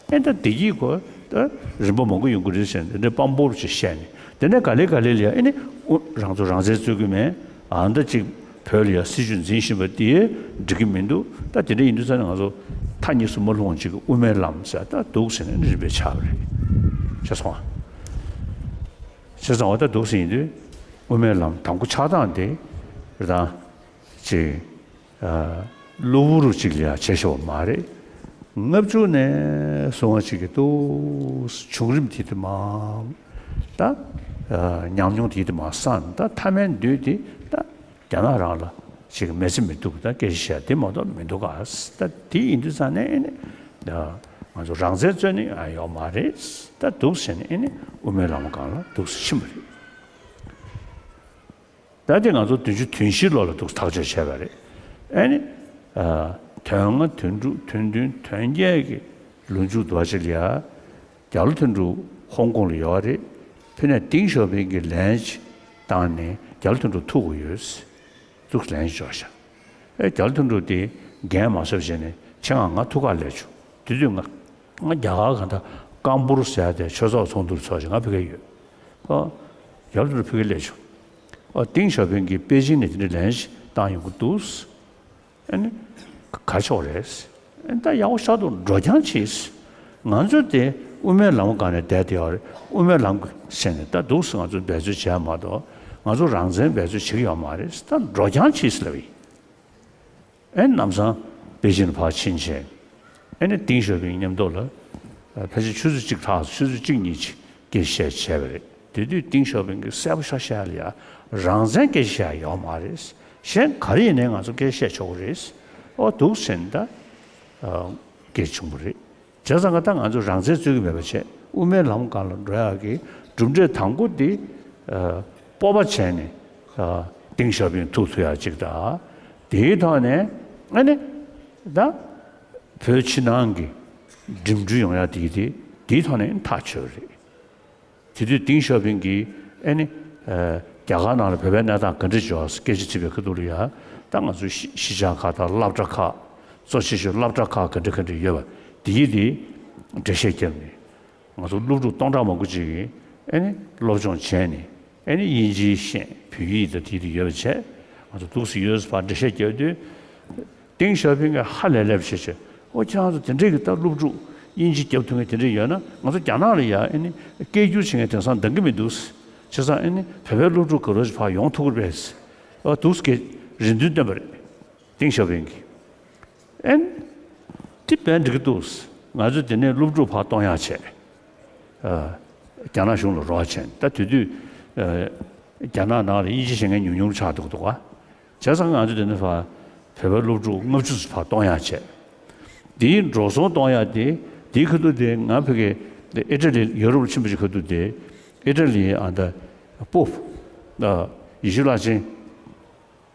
ཨེ་ད་བདེ་སྐྱིད་གོ་ད་རིམ་པ་མང་པོ་ཡོང་གི་རེད་ཟེར་ནས་དེ་འདྲའི་དཔང་པོ་ཅིག་བཤད་ནས་དེ་ནས་ག་ལེ་ག་ལེ་ལ་ཡ་ཨེ་ནི་ཨུ་རང་ཚོ་རང་བཙན་རྩོད་ཀྱི་མེད། ཨ་ད་ཅིག་བོད་ལ་ཡ་སྲིད་བྱུས་འཛིན་བཞིན་པ་དེ་འགྲིག་གི་མི་འདུག་ད་དེ་འདྲ་ཡིན་དུས་ཙང་ནས་ང་ཚོ་མཐའ་གཉིས་སུ་མ་ལྷུང་བ་ཅིག་གི་དབུ་མའི་ལམ་ཟེར་ད་འདུག་ཟེར་ནས་རིམ་པས་ཆགས་པ་རེད། ཤེས་སོང་ཨ། བྱས་ཙང་འོ་ད་འདུག་ཟེར་ཡིན་དུས་དབུ་མའི་ལམ་དང་པོ་ཆགས་སྟངས་དེ་རེད་ད། ཅིག་ཨ། གློ་བུར་ཅིག་ལ་ཡ་བྱས་ཤོག་མ་རེད། ལྔ་བཅུ་ནས་སོང་བ་ཅིག་གི་ཏོག་བྱུང་རིམ་དེ་དེ་མ། ད། ཨ། ཉམས་མྱོང་དེ་དེ་མ་སང་ད་མཐའ་མའི་མདུན་དེ་ད་རྒྱ་ནག་རང་ལ་ཅིག་མེད་ཚེ་མི་འདུག་ད་སྐད་ཆ་བཤད་དེ་མ་གཏོགས་མི་འདུག་ག་ད་དེ་ཡིན་དུས་ཙང་ནས་ཨེ་ནི། ད་ང་ཚོ་རང་བཙན་རྩོད་ནི་ཡང་ཡོག་མ་རེད། ད་འདུག་ཟེར་ནས་ཨེ་ནི་དབུ་མའི་ལམ་སྒང་ལ་འདུག་ཟེར་ཕྱིན་པ་རེད། ད་དེ་ང་ཚོ་བདུན་ཅུ་དོན་བཞིའི་ལོ་ལ་འདུག་ཐག་གཅོད་བྱས་པ་རེད། ཨེ་ནི། ཨ། དོན་ལྔ་དོན་དྲུག་དོན་བདུན་དོན་བརྒྱད་ཀྱི་ལོ་མཇུག་འདུག་ཅིག་ལ་ཡ། རྒྱ་ལོ་དོན་དྲུག་ཧོང་ཀོང་ལ་ཡོད་རེད། ཕི་ནས་ཏིང་ཞའོ་ཕིང་གིས་ལན་ཅིག་བཏང་ནས་རྒྱ་ལོ་དོན་དྲུག་ཐུག་གི་ཡོད། འདུག་ལན་ཅིག་འབྱོར་ཤག་ཨེ་རྒྱ་ལོ་དོན་དྲུག་དེ་འགན་མ་བཞེས་བྱས་ནས་ཁྱེད་ང་ང་ཐུག་ག་སླེབས་བྱུང་། དེ་དུས་ང་ང་རྒྱ་གར་གང་ལྟར་ཀམ་པུར་ཟེར་ཡ་དེ་ཆོས་ཚོགས་ཚོགས་འདུར་ཚོགས་ཤིག་ང་ཕ་གིར་ཡོད། ཨོ། རྒྱ་ལོ་དོན་དྲུག་ཕ་གིར་སླེབས་བྱུང་། ཨོ་ཏིང་ཞའོ་ཕིང་གིས་པེ་ཅིང་ནས་དེ་འདྲའི་ལན་ཞིག་བཏང་ཡོང་གི་འདུག་ཨ་ནི། ག་ཆོག་རེད། ཨ་ནི་ད་ཡག་པོ་ཤར་དུ་འགྲོ་རྐྱང་བྱེད། ང་ཚོ་དེ་དབུ་མའི་ལམ་སྒང་ནས་བསྡད་དེ་ཡོད་རེད། དབུ་མའི་ལམ་ཟེར་ནས་ད་འདུག་སེ་ང་ཚོ་འབད་རྩོལ་བྱས་མ་གཏོགས་ང་ཚོ་རང་བཙན་འབད་རྩོལ་བྱེད་ཀྱི་ཡོད་མ་རེད། ད་འགྲོ་རྐྱང་བྱེད་ལབ་ཡིན། ཨེ་ནམ་སང་པེ་ཅིན་ཕར་ཕྱིན་བྱས། ཨེ་ནི་ཏིང་ཞའོ་ཕིང་མཉམ་དུ་ལ། ཕལ་ཆེར་ཆུ་ཚོད་གཅིག་ལྷག་ཆུ་ཚོད་གཅིག་གཉིས་ཅིག་སྐད་ཆ་བཤད་བྱས་པ་རེད། དེ་དུས་ཏིང་ཞའོ་ཕིང་གིས་གསལ་པོ་ཤ་ཤ་ལ་ཡ་རང་བཙན་སྐད་ཆ་བཤད་ཡ་ཡོད་མ་རེད། གཞན་ག་རེ་ཡིན་ནའི་ང་ཚོ་སྐད་ཆ་བཤད་ཆོག་གི་རེད། ཨོ་འདུག་ཟེར་ནས་ད། སྐད་བྱུང་བ་རེད། བྱས་ཙང་ང་ད་ང་ཚོ་རང་བཙན་རྩོད་ཀྱི་མེད་པ་བྱས་དབུ་མའི་ལམ་སྒང་ལ་འགྲོ་ཡག་གི་གྲུབ་འབྲས་དང་པོ་འདི། སྤོབས་པ་བྱས་ནས། ཏིང་ཞའོ་ཕིང་ཐུག་ཐུབ་ཡག་ཅིག་དང་། དེའི་ཐོག་ནས་ཨ་ནི། ད། བོད་ཕྱི་ནང་གི་འགྲིམ་འགྲུལ་ཡོང་ཡག་དེ་དེ་དེའི་ཐོག་ནས་ཐག་ཆོད་རེད། དེ་དུས་ཏིང་ཞའོ་ཕིང་གིས་ཨེ་ནི། རྒྱ་གར་ནང་ལ་བོད་པའི་གནས་སྟངས་ག་འདྲ་ཡོད་སྐད་ཆ་དྲིས་པའི་ཁ་ཐུག་ལ་ཡ། ད་ང་ཚོའི་གཞིས་གཞིས་ཆགས་ཁག་དང་སློབ་གྲྭ་ཁག་གཙོ་ཆེ་ཤོས་སློབ་གྲྭ་ཁག་ག་འདྲ་ག་འདྲ་ཡོད་པ་དེ་ཡིས་དེ་འགྲེལ་བཤད་བརྒྱབ་ནས། ང་ཚོ་སློབ་ཕྲུག་སྟོང་ཕྲག་མང་པོ་ཅིག་གིས་ཨེ་ནི་སློབ་སྦྱོང་བྱས་ནས་ཨེ་ནི་དབྱིན་ཇིའི་ཤེས་བོད་ཡིག་དང་དེ་དེ་ཡོད་པ་བྱས། ང་ཚོ་འདུག་སེ་ཡོད་ཟེར་ཕར་འགྲེལ་བཤད་བརྒྱབ་དུས། ཏིང་ཞའོ་ཕིང་གིས་ཧ་ལས་ལས་བྱས་བྱས། ཨོ་ཁྱེད་རང་ཚོ་དེ་འདྲས་ཀྱི་ད་སློབ་ཕྲུག་དབྱིན་ཇི་རྒྱབ་ཐུབ་མཁན་དེ་འདྲས་ཡོད་ན་ང་ཚོ་རྒྱ་ནག་ལ་ཡ་ཨེ་ནི་སྐད་སྒྱུར་བྱེད་མཁན་དེང་སང་འདང་གི་མི་འདུག་བྱས་ཙང་ཨེ་ནི་བོད་པའི་སློབ་ཕྲུག་ག་རོ་ཞིག་ཕར་ཡོང་ཐུབ་ཀྱི་རེད། ཨོ་འདུག་སེ་རེ་འདུན་བཏོན་པ་རེད། ཏིང་ཞའོ་ཕིང་གིས། ཨེ་ནི། དེ་དཔེ་འགྲིག་གི་འདུག་ང་ཚོ་དེ་ནས་སློབ་ཕྲུག་ཕར་གཏོང་ཡག་བྱས། ཨ། རྒྱ་ནག་གཞུང་ལ་རོགས་བྱས་ད་དེ་དུས། ཨ། རྒྱ་ནག་ནང་ལ་དབྱིན་ཇི་ཤེས་མཁན་ཉུང་ཉུང་ཆགས་འདུག་འདུག་ག་བྱས་ཙང་ང་ཚོ་དེ་ནས་ཕར་བོད་པའི་སློབ་ཕྲུག་ལྔ་བཅུ་ཙམ་ཕར་གཏོང་ཡག་བྱས། དེའི་འགྲོ་སོང་གཏོང་ཡག་དེ་དེའི་ཁ་ཐུག་དེ་ང་ཕ་གི་ཨི་ཊ་ལི་ཡུ་རོབ་ལ་ཕྱིན་པ་ཞིག་ཁ་ཐུག་དེ་ཨི་ཊ་ལི་ཨ་ད་པོབ། ཨ། ཡེ་ཤུ་བླ་ཆེན།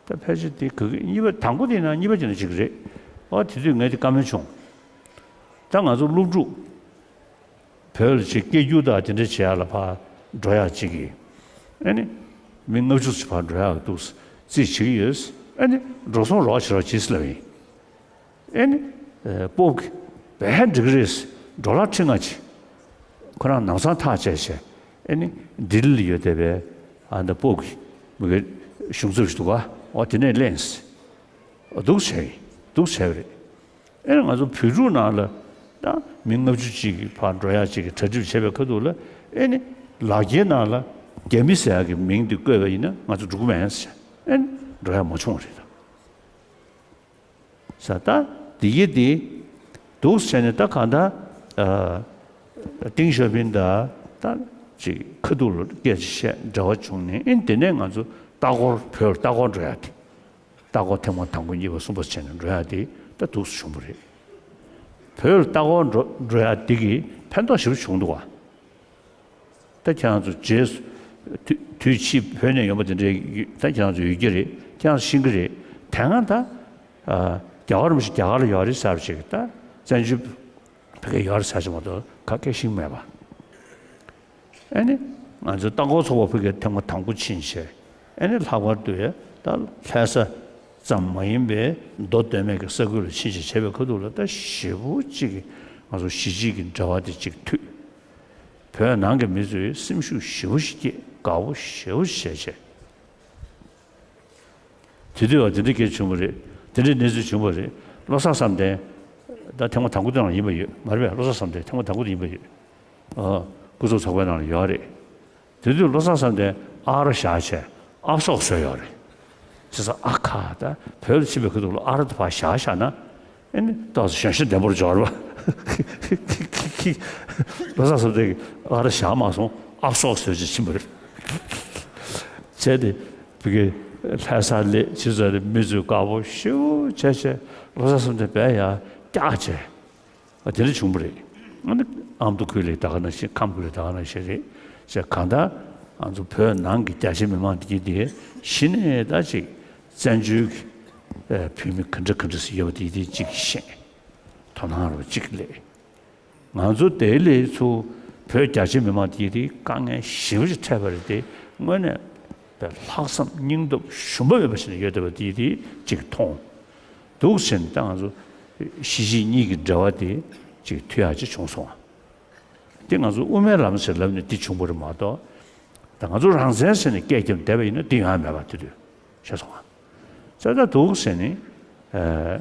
ད་ཕལ་ཆེར་དེ་ག་གི་གཉིས་པ་དང་པོ་དེ་ཡིན་ན་གཉིས་པ་དེ་ན་ཅིག་རེད། ཨོ་དེ་དུས་ངས་དེ་བཀའ་མོལ་བྱུང་། ད་ང་ཚོ་སློབ་ཕྲུག་བོད་ལ་ཅིག་སྐད་སྒྱུར་དང་དེ་འདྲ་བྱེད་ཡག་ལ་ཕར་འགྲོ་ཡག་ཅིག་གི། ཨ་ནི། མི་ལྔ་བཅུ་ཙམ་ཕར་འགྲོ་ཡག་འདུག་རྩིས་བྱེད་ཀྱི་ཡོད། ཨ་ནི། འགྲོ་སོང་རོགས་བྱེད་རོགས་བྱེད་ཟེར་ལབ་ཡིན། ཨེ་ནི། ཨེ། པོབ་ཀྱིས་བས་འགྲིག་གི་རེད། ཌོ་ལར་ཁྲི་ལྔ་ཅིག་ཁོ་རང་ནང་སང་ཐག་བཅད་བྱས། ཨེ་ནི། ལྡི་ལི་ལ་ཡོད་བསྡད་པའི་ཨ་ད་པོབ་ཀྱི་མི་གི་གཞུང་ཚབ་ཞིག་འདུག་ག་འོ་དེ་ནས་ལེན། འདུག་བྱས། འདུག་བྱས་པ་རེད། ཨེ་ནི་ང་ཚོ་བོད་ཕྲུག་ནང་ལ་ད་མི་ལྔ་བཅུ་ཅིག་གིས་ཕར་འགྲོ་ཡག་ཅིག་གི་གྲ་སྒྲིག་བྱས་པའི་ཁ་ཐུག་ལ་ཨེ་ནི། ལག་འཁྱེར་ནང་ལ་རྒྱ་མི་ཟེར་ཡག་གི་མིང་དེ་བཀོད་པ་ཡིན་ན་ང་ཚོ་འགྲོ་གི་མེད་ཟེར། ཨེ་ནི། འགྲོ་ཡག་མ་བྱུང་བ་རེད་ད། ས་ད་དེ་གི་དེ་ འདུག་བྱས་ནས་ད་གང་ལྟར་ཨ་ཏིང་ཞའོ་ཕིང་དང་ད་ཅིག་ཁ་ཐུག་ལ་སྐད་ཆ་བཤད་འབྲེལ་བ་བྱུང་ནས། ཨེ་དེ་ནས་ང་ཚོ་ལྟ་སྐོར་བོད་ལ་ལྟ་སྐོར་འགྲོ་ཡ་དེ། ལྟ་སྐོར་ཐེངས་མ་དང་པོ་གཉིས་པ་གསུམ་པ་བྱས་ནས་འགྲོ་ཡ་དེ་ད་འདུག་སེ་བྱུང་བ་རེད། བོད་ལ་ལྟ་སྐོར་འགྲོ་འགྲོ་ཡ་དེ་གིས་ཕན་ཐོགས་ཞེ་པོ་བྱུང་འདུག་བ། ད་ཁྱེད་རང་ཚོ་རྗེས་སུ་དུས་དུས་ཕྱིས་བོད་ནས་ཡོང་པ་དེ་འདྲའི་ད་ཁྱེད་རང་ཚོ་ཡོད་ཀྱི་རེད། ཁྱེད་རང་ཚོ་ཤེས་ཀྱི་རེད། དེ་སྔ་ད་ཨ་རྒྱ་གར་མི་ཤེས་རྒྱ་གར་ལ་ཡོད་རེད་ཟེར་བ་ཞིག་ད་བཙན་བྱོལ་བོད་སྐད་ཡོད་རེད་ཟེར་ཞིག་མ་གཏོགས་ག་གེ་ཤེས་ཀྱི་མེད་པ། ཨ་ནི་ང་ཚོའི་ལྟ་སྐོར་ཚོགས་པ་ཕ་གིར་ཐེངས་མ་དང་པོ་ཕྱིན་བྱས། ཨ་ནི་ལྷག་པར་དུ་ཡ་ད་ལྷ་ས་ཙམ་མ་ཡིན་པའི་མདོ་སྟོད་སྨད་ཀྱི་ས་ཁུལ་ལ་ཕྱིན་བྱས་བྱས་པའི་ཁ་ཐུག་ལ་ད་ཞེ་པོ་ཅིག་གི་ང་ཚོ་གཞིས་བྱེས་ཀྱི་འབྲེལ་བ་དེ་ཅིག་མཐུད། བོད་ནང་གི་མི་ཚོས་སེམས་ཤུགས་ཞེ་པོ་ཞིག་སྐྱེས། དགའ་པོ་ཞེ་པོ་ཞིག་བྱས་བྱས། དེ་དུས་བ་དེ་འདྲ་སྐད་བྱུང་བ་རེད། དེ་འདྲའི་གནས་ཚུལ་བྱུང་བ་རེད། བློ་བཟང་བསམ་གཏན་ད་ཐེངས་མ་དང་པོ་དེ་ནང་ཡིན་པ་ཡོད་མ་རེད་པས། བློ་བཟང་བསམ་གཏན་ཐེངས་མ་དང་པོ་དེ་ཡིན་པ་ཡོད། ཨ། སྐུ་ཚབ་ཚོགས་པའི་ནང་ལ་ཡོད་རེད། དེ་དུས་བློ་བཟང་བསམ་གཏན་ཨ་རོ་བཞག་བྱས་ཨབ་སོག་བཟོས་ཡོད་རེད། བྱས་ཙང་ཨ་ཁ་ད་བོད་ལ་ཕྱིན་པའི་ཁ་ཐུག་ལ་ཨ་རོ་དེ་ཕར་བཞག་བཞག་ན། ཨེ་ནི་ཏོག་ཙམ་གཞོན་ཤོས་ལྡན་པོར་འབྱོར་བ། བློ་བཟང་བསམ་གཏན་གྱིས་ཨ་རོ་བཞག་མ་སོང་། ཨབ་སོག་བཟོས་བྱས་ཕྱིན་པ་རེད། བྱས་ཏེ་བི་གེ་ལྷ་ས་སླེབས་ཕྱི་ཚོ་རེ་མི་ཚོས་དགའ་པོ་ཞེ་པོ་བྱས་བྱས་བློ་བཟང་བསམ་གཏན་དཔེ་ཡར་བཀྱགས་བྱས། ཨ་དེ་འདྲ་བྱུང་བ་རེད། ཨ་ནི་ཨ་མདོ་ཁུལ་ལ་ད་ག་ནང་བཞིན། ཁམས་ཁུལ་ལ་ད་ག་ནང་བཞིན་རེད་བྱས། གང་ལྟར་ང་ཚོ་བོད་ནང་གི་རྒྱ་ཆེ་མི་མང་དེ་གྱིས་དེ་གཞི་ནས་ད་ཅིག་བཙན་བྱོལ་གྱི་ཨ་བོད་མི་ག་འདྲ་ག་འདྲ་ཟེར་ཡོད་པ་དེ་དེ་གཅིག་ཤེས། དོ་སྣང་རོགས་གཅིག་སླེབས། ང་ཚོ་དེ་ལས་ཚུར་བོད་རྒྱ་ཆེ་མི་མང་དེ་དེ་དཀའ་ངལ་ཞེ་པོ་ཅིག་འཕྲད་པ་རེད་དེ། དངོས་གནས་པའི་ལྷག་བསམ་སྙིང་སྟོབས་ཞུམ་པ་མེད་པ་ཞིག་ནས་ཡོད་བསྡད་པ་དེ་དེ་གཅིག་མཐོང་། འདུག་ཟེར་ནས་ད་ང་ཚོ་གཞིས་བྱེས་གཉིས་ཀྱི་འབྲེལ་བ་དེ་གཅིག་མཐུད་ཡག་ཅིག་བྱུང་སོང་བ། དེ་ང་ཚོ་དབུ་མའི་ལམ་ཟེར་ལབ་ནས་འདི་བྱུང་བ་རེད་མ་གཏོགས། ད་ང་ཚོ་རང་བཙན་ཟེར་ནས་སྐད་རྒྱབ་བསྡད་པ་ཡིན་ན་འདི་ཡོང་ཡ་མེད་པ་དེ་དུས་ཤེས་སོང་ང་། ས་ད་འདུག་ཟེར་ནས་ཨ་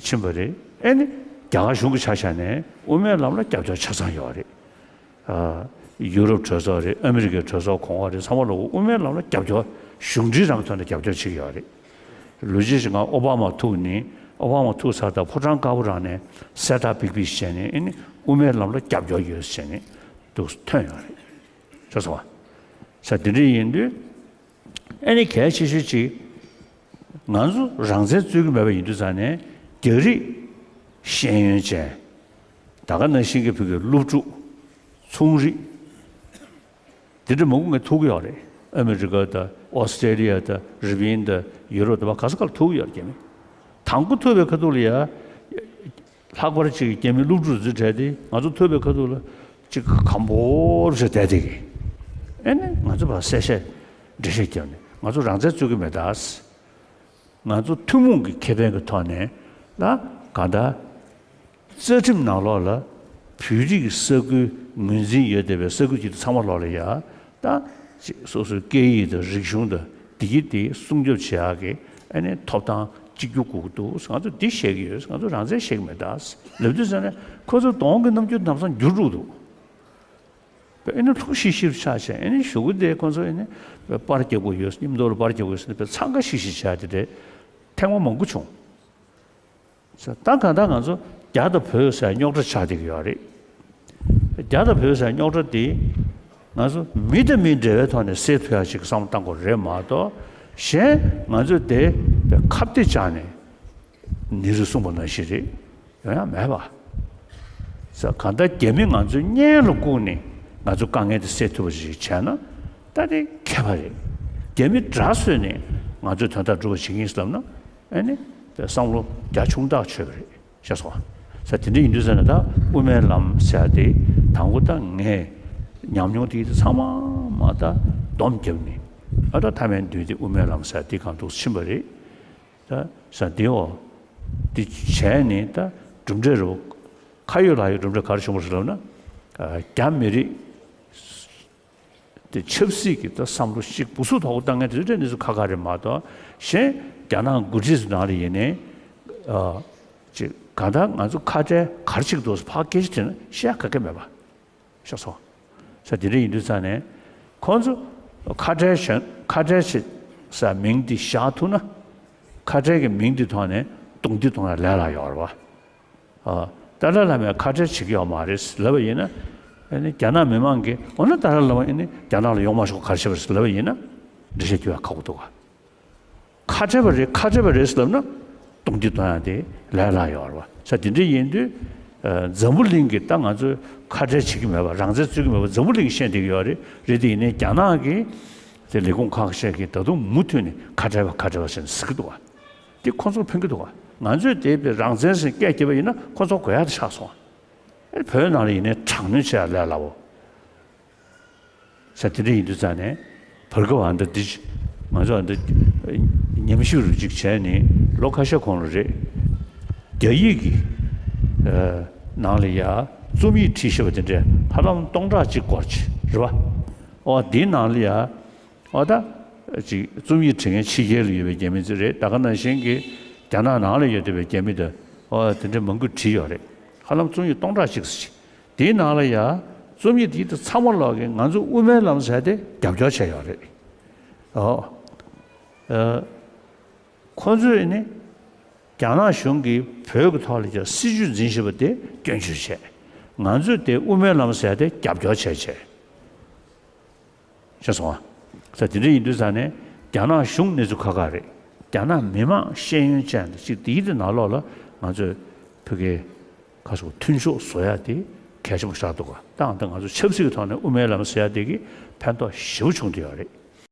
ཕྱིན་པ་རེད། ཨེ་ནི་རྒྱ་གར་གཞུང་གི་ཆ་བཞག་ནས་དབུ་མའི་ལམ་ལ་རྒྱབ་སྐྱོར་ཆ་ཚང་ཡོད་རེད། ཨ་ཡུ་རོབ་གྲོས་ཚོགས་རེད། ཨ་མི་རི་ཀའི་གྲོས་ཚོགས་གོང་འོག་རེད། ཚང་མ་ལ་དབུ་མའི་ལམ་ལ་རྒྱབ་སྐྱོར་གཞུང་འབྲེལ་རང་ཐོག་ནས་རྒྱབ་སྐྱོར་བྱེད་ཀྱི་ཡོད་རེད། ལོ་རྒྱུས་ཤིག་ང་ཨོ་བྷ་མ་ཐུག་ནས། ཨོ་བྷ་མ་ཐུག་ཚར་དང་ཕོ་བྲང་དཀར་པོ་རང་ནས་གསལ་བསྒྲགས་པིག་པིག་བྱས་ནས། ཨེ་ནི་དབུ་མའི་ལམ་ལ་རྒྱབ་སྐྱོར་ཡོད་ཟེར་ནས་འདུག་ཐོན་ཡོད་རེད། ཤེས་སོང་བ། ས་དེ་འདྲ་ཡིན་དུས། ཨེ་ནི་གལ་ཆེ་ཤོས་ཅིག་ང་ཚོ་རང་བཙན་རྩོད་ཀྱི་མེད་པ་ཡིན་དུས་ཙང་ནས། རྒྱ་རིགས་ཤེས་ཡོན་ཅན། ད་ག་ནང་བཞིན་གྱི་བོད་ཀྱི་སློབ་ཕྲུག་ཚོང་རིགས། དེ་འདྲ་མང་པོ་ངས་ཐུག་གི་ཡོད་རེད། ཨ་མི་རི་ཀ་དང་ཨོ་སི་ཀྲེ་ལི་ཡ་དང་རི་པིན་དང་ཡུ་རོབ་དང་བ་ག་ས་ག་ལ་ཐུག་གི་ཡོད་རེད། རྒྱ་མི་དང་པོ་ཐུག་པའི་ཁ་ཐུག་ལ་ཡ། ལྷག་པར་ཅིག་རྒྱ་མི་སློབ་ཕྲུག་ཚོའི་གྲས་དེ་ང་ཚོ་ཐུག་པའི་ཁ་ཐུག་ལ་ཅིག་གམ་པོར་བྱས་བསྡད་དེ་གི། ཨེ་ནི་ང་ཚོ་ཕར་གསལ་བཤད་འགྲེལ་བཤད་བརྒྱབ་ནས་ང་ཚོ་རང་བཙན་རྩོད་ཀྱི་མེད་ད། ང་ཚོ་ཐུན་མོང་གི་ཁེ་ཕན་གྱི་ཐོག་ནས་ལ་གང་ལྟར་རྩ་ཁྲིམས་ནང་ལོགས་ལ་བོད་རིགས་ཀྱི་ས་ཁུལ་ངོས་འཛིན་ཡོད་བསྡད་པའི་ས་ཁུལ་གྱི་ཚང་མ་ལོགས་ལ་ཡ། ད་ཅིག་སོ་སོའི་སྐད་ཡིག་དང་རིག་གཞུང་དང་འདི་གི་དེ་སྲུང་སྐྱོབ་བྱེད་ཡག་གི་ཨ་ནི་ཐོབ་ཐང་གཅིག་གྱུར་དགོས་ཀྱི་འདུག། ང་ཚོ་འདི་བཤད་ཀྱི་ཡོད། ང་ཚོ་རང་བཙན་བཤད་ཀྱི་མེད་ད་ལབ་དུས་ཙམ་ནས། ཁོ་ཚོ་གདོང་གི་རྣམ་འགྱུར་ལམ་སང་འགྱུར་འགྲོ་གི་འདུག། ཨེ་ནི་ལྷུག་ཤིག་ཤིག་ཆགས་བྱས། ཨེ་ནི་གཞུག་གུ་དེ་ཁོ་ཚོ་ཨེ་ནི་པར་རྒྱག་དགོས་ཡོད། མཉམ་དུ་ལ་པར་རྒྱག་དགོས་ཟེར་ནས་དཔེ་འཚང་ཁ་ཤིག་ཤིག་བྱས་དེ་འདྲའི་ཐེངས་མ་མང་པོ་བྱུང་། ད་གང་ལྟར་ང་ཚོ་རྒྱ་དང་བོད་ཟེར་རྙོག་དྲ་ཆགས་བསྡད་ཀྱི་ཡོད་རེད། རྒྱ་དང་བོད་ཟེར་རྙོག་དྲ་དེ་ང་ཚོ་མི་དང་མི་འབྲེལ་བའི་ཐོག་ནས་སེལ་ཐུབ་ཡག་ཅིག་བསམ་བློ་བཏང་དགོས་རེད་མ་གཏོགས། གཞན་ང་ཚོས་དེ་ཁ་གཏད་བཅག་ནས། ནེ་རུས་གསུངས་པ་ནང་བཞིན་རེད། ཡོང་ཡ་མེད་པ། ས་གང་ལྟར་རྒྱ་མི་ང་ཚོའི་གཉེན་ལ་བཀུག་ནས་ང་ཚོ་དཀའ་ངལ་དེ་སེལ་ཐུབ་པ་ཞིག་བྱས་ན་ད་དེ་ཁྱད་པར་རེད། རྒྱ་མི་དགྲ་བཟོས་ནས་ང་ཚོའི་དོན་དག་སྒྲུབ་པ་བྱེད་ཀྱི་ཡིན་ཟེར་ལབ་ན། ཨ་ནི་བསམ་བློ་རྒྱ་ཆུང་ཐག་ཆོད་པ་རེད། ཤེས་སོང་། ས་དེ་འདྲ་ཡིན་དུས་ཙམ་ནས་ད་དབུ་མའི་ལམ་ཟེར་ཡ་དེ་དང་པོ་ད་ངས་ཉམས་མྱོང་དེ་ཚང་མ་མ་ད་སྡོམ་བརྒྱབ་ནས། ཨ་ད་མཐའ་མའི་མདུན་དེ་དབུ་མའི་ལམ་ཟེར་ཡ་དེ་གང་ཐུག་ཕྱིན་པ་རེད། ད་ས་དེའོ། དེ་བྱས་ནས་ད་གྲུབ་འབྲས་རུ་ཁ་ཡོད་ལག་ཡོད་གྲུབ་འབྲས་ག་རེ་བྱུང་བ་རེད་ལབ་ན། ཨ་རྒྱ་མི་རིགས་དེ་ཆབ་སྲིད་ཀྱི་ད་བསམ་བློ་ཞིག་སྦུ་སུ་དོག་པོ་བཏང་མཁན་དེ་ཚོ་གནས་ཚུལ་ཁག་ཁག་རེད་མ་གཏོགས། གཞན་རྒྱ་ནག་འགོ་ཁྲིད་ཚོ་ནང་ལ་ཡིན་ནའི། ཨ་ཅིག་གང་ལྟར་ང་ཚོ་ཁ་བྲལ་ག་རེ་བྱེད་ཀྱི་འདུག་ཟེར་ཕར་སྐད་ཆ་དྲིས་ན་བཤད་ཡ་ག་གེ་མེད་པ། ཤེས་སོང་། ས་དེ་འདྲ་ཡིན་དུས་ཙང་ནས་ཁོང་ཚོ་ཁ་བྲལ་གཞན་ཁ་བྲལ་ཞེས་ས་མིང་འདི་བཞག་ཐུབ་ན། ཁ་བྲལ་གྱི་མིང་འདི་ཐོག་ནས་རྡུང་རྡེག་གཏོང་ཡ་ལས་སླ་ཡོད་རེད་བ། ཨ་ ཏཱ་ལའི་བླ་མས་ཁ་བྲལ་བྱེད་ཀྱི་ཡོད་མ་རེད་ལབ་པ་ཡིན་ན། ཨ་ནི་རྒྱ་ནག་མི་མང་གིས་འོ་ན་ཏཱ་ལའི་བླ་མ་ཨ་ནི་རྒྱ་ནག་ལ་ཡོང་མ་ཆོག་ག་རེ་བྱས་པ་རེད་ལབ་པ་ཡིན་ན། འགྲེལ་བཤད་རྒྱག་ཡ་ཁག་པོ་འདུག་ག་ཁ་བྲལ་བ་རེད་ཁ་བྲལ་བ་རེད་ཟེར་ལབ་ན། སྟོང་འདི་སྟོང་ཡ་དེ་ལས་སླ་ཡོད་རེད་བ། ས་དེ་འདྲ་ཡིན་དུས། ཨ་འཛམ་བུ་གླིང་གི་ད་ང་ཚོས་ཁ་བྲལ་བྱེད་ཀྱི་མེད་པ་རང་བཙན་རྩོད་ཀྱི་མེད་པ་འཛམ་བུ་གླིང་གིས་ཤེས་བསྡད་ཀྱི་ཡོད་རེད། རེད་དེ་ཡིན་ནའི་རྒྱ་ནག་གི་དེ་ལས་ཁུངས་ཁག་ཤས་ཀྱིས་ད་དུང་མུ་མཐུད་ནས་ཁ་བྲལ་བ་ཁ་བྲལ་བ་ཟེར་ནས་ཟེར་གྱི་འདུག་བ། དེ་ཁོ་ཚོར་ཕན་གྱི་འདུག་བ། ང་ཚོས་དེ་བས་རང་བཙན་ཟེར་སྐད་རྒྱབ་པ་ཡིན་ན་ཁོ་ཚོར་དགོས་ཡ་དེ་ཆགས་སོང་བ། ཨེ་བོད་ནང་ལ་ཡིན་ནའི་དྲག་གནོན་བྱེད་ཡ་ལས་སླ་བོ། ས་དེ་འདྲ་ཡིན་དུས་ཙང་ནས་བར་སྐབས་ཨ་འདྲ་འདི་ང་ཚོ་ཨ་འདྲ་ཉམས་ཞིབ་རུ་ཅིག་བྱས་ནས་ལོ་ཁ་ཤས་གོང་ལ་རེད། རྒྱ་ཡིག་གི་ཨ་ནང་ལ་ཡ་རྩོམ་ཡིག་བྲིས་ཤེས་པ་དེ་འདྲས་ཧ་ལམ་སྟོང་ཕྲག་གཅིག་སྐོར་ཅིག་རེད་བ། ཨོ་འདིའི་ནང་ལ་ཡ་ཨོ་ད་ཅིག་རྩོམ་ཡིག་བྲིས་མཁན་ཕྱི་རྒྱལ་ལ་ཡོད་པའི་རྒྱ་མི་ཚོ་རེད། ད་ག་ནང་བཞིན་གྱི་རྒྱ་ནག་ནང་ལ་ཡོད་བསྡད་པའི་རྒྱ་མི་དང་ཨོ་དེ་འདྲས་མང་པོ་བྲིས་ཡོད་རེད། ཧ་ལམ་རྩོམ་ཡིག་སྟོང་ཕྲག་གཅིག་ཙམ་ཅིག་དེའི་ནང་ལ་ཡ་རྩོམ་ཡིག་དེ་ཚང་མ་ལོག་གིས་ང་ཚོ་དབུ་མའི་ལམ་ཟེར་དེ་རྒྱབ་སྐྱོར་བྱས་ཡོད་རེད། ཨོ། ཨ། ཁོ་ཚོས་ནི་རྒྱ་ནག་གཞུང་གིས་བོད་ཀྱི་ཐོག་ལ་ཡ་སྲིད་བྱུས་འཛིན་བཞིན་པ་དེ་སྐྱོན་བརྗོད་བྱས། ང་ཚོས་དེ་དབུ་མའི་ལམ་ཟེར་དེ་རྒྱབ་སྐྱོར་བྱས་བྱས། ཤེས་སོང་ཨ། ས་དེ་འདྲ་ཡིན་དུས་ཙང་ནས་རྒྱ་ནག་གཞུང་གནས་ཚུལ་ཁག་ཁག་རེད། རྒྱ་ནག་མི་མང་ཤེས་ཡོན་ཅན་དང་གཅིག་དེའི་དེ་ནང་ལོགས་ལ་ང་ཚོས་བོད་སྐད་ཁ་སོགས་མཐུན་ཕྱོགས་བཟོ་ཡ་དེ་གལ་ཆེན་པོ་ཆགས་འདུག་ག་ད་ང་ཚོ་ཆབ་སྲིད་ཀྱི་ཐོག་ནས་དབུ་མའི་ལམ་ཟེར་ཡ་དེ་གིས་ཕན་ཐོགས་ཞེ་པོ་བྱུང་བསྡད་ཡོད་རེད།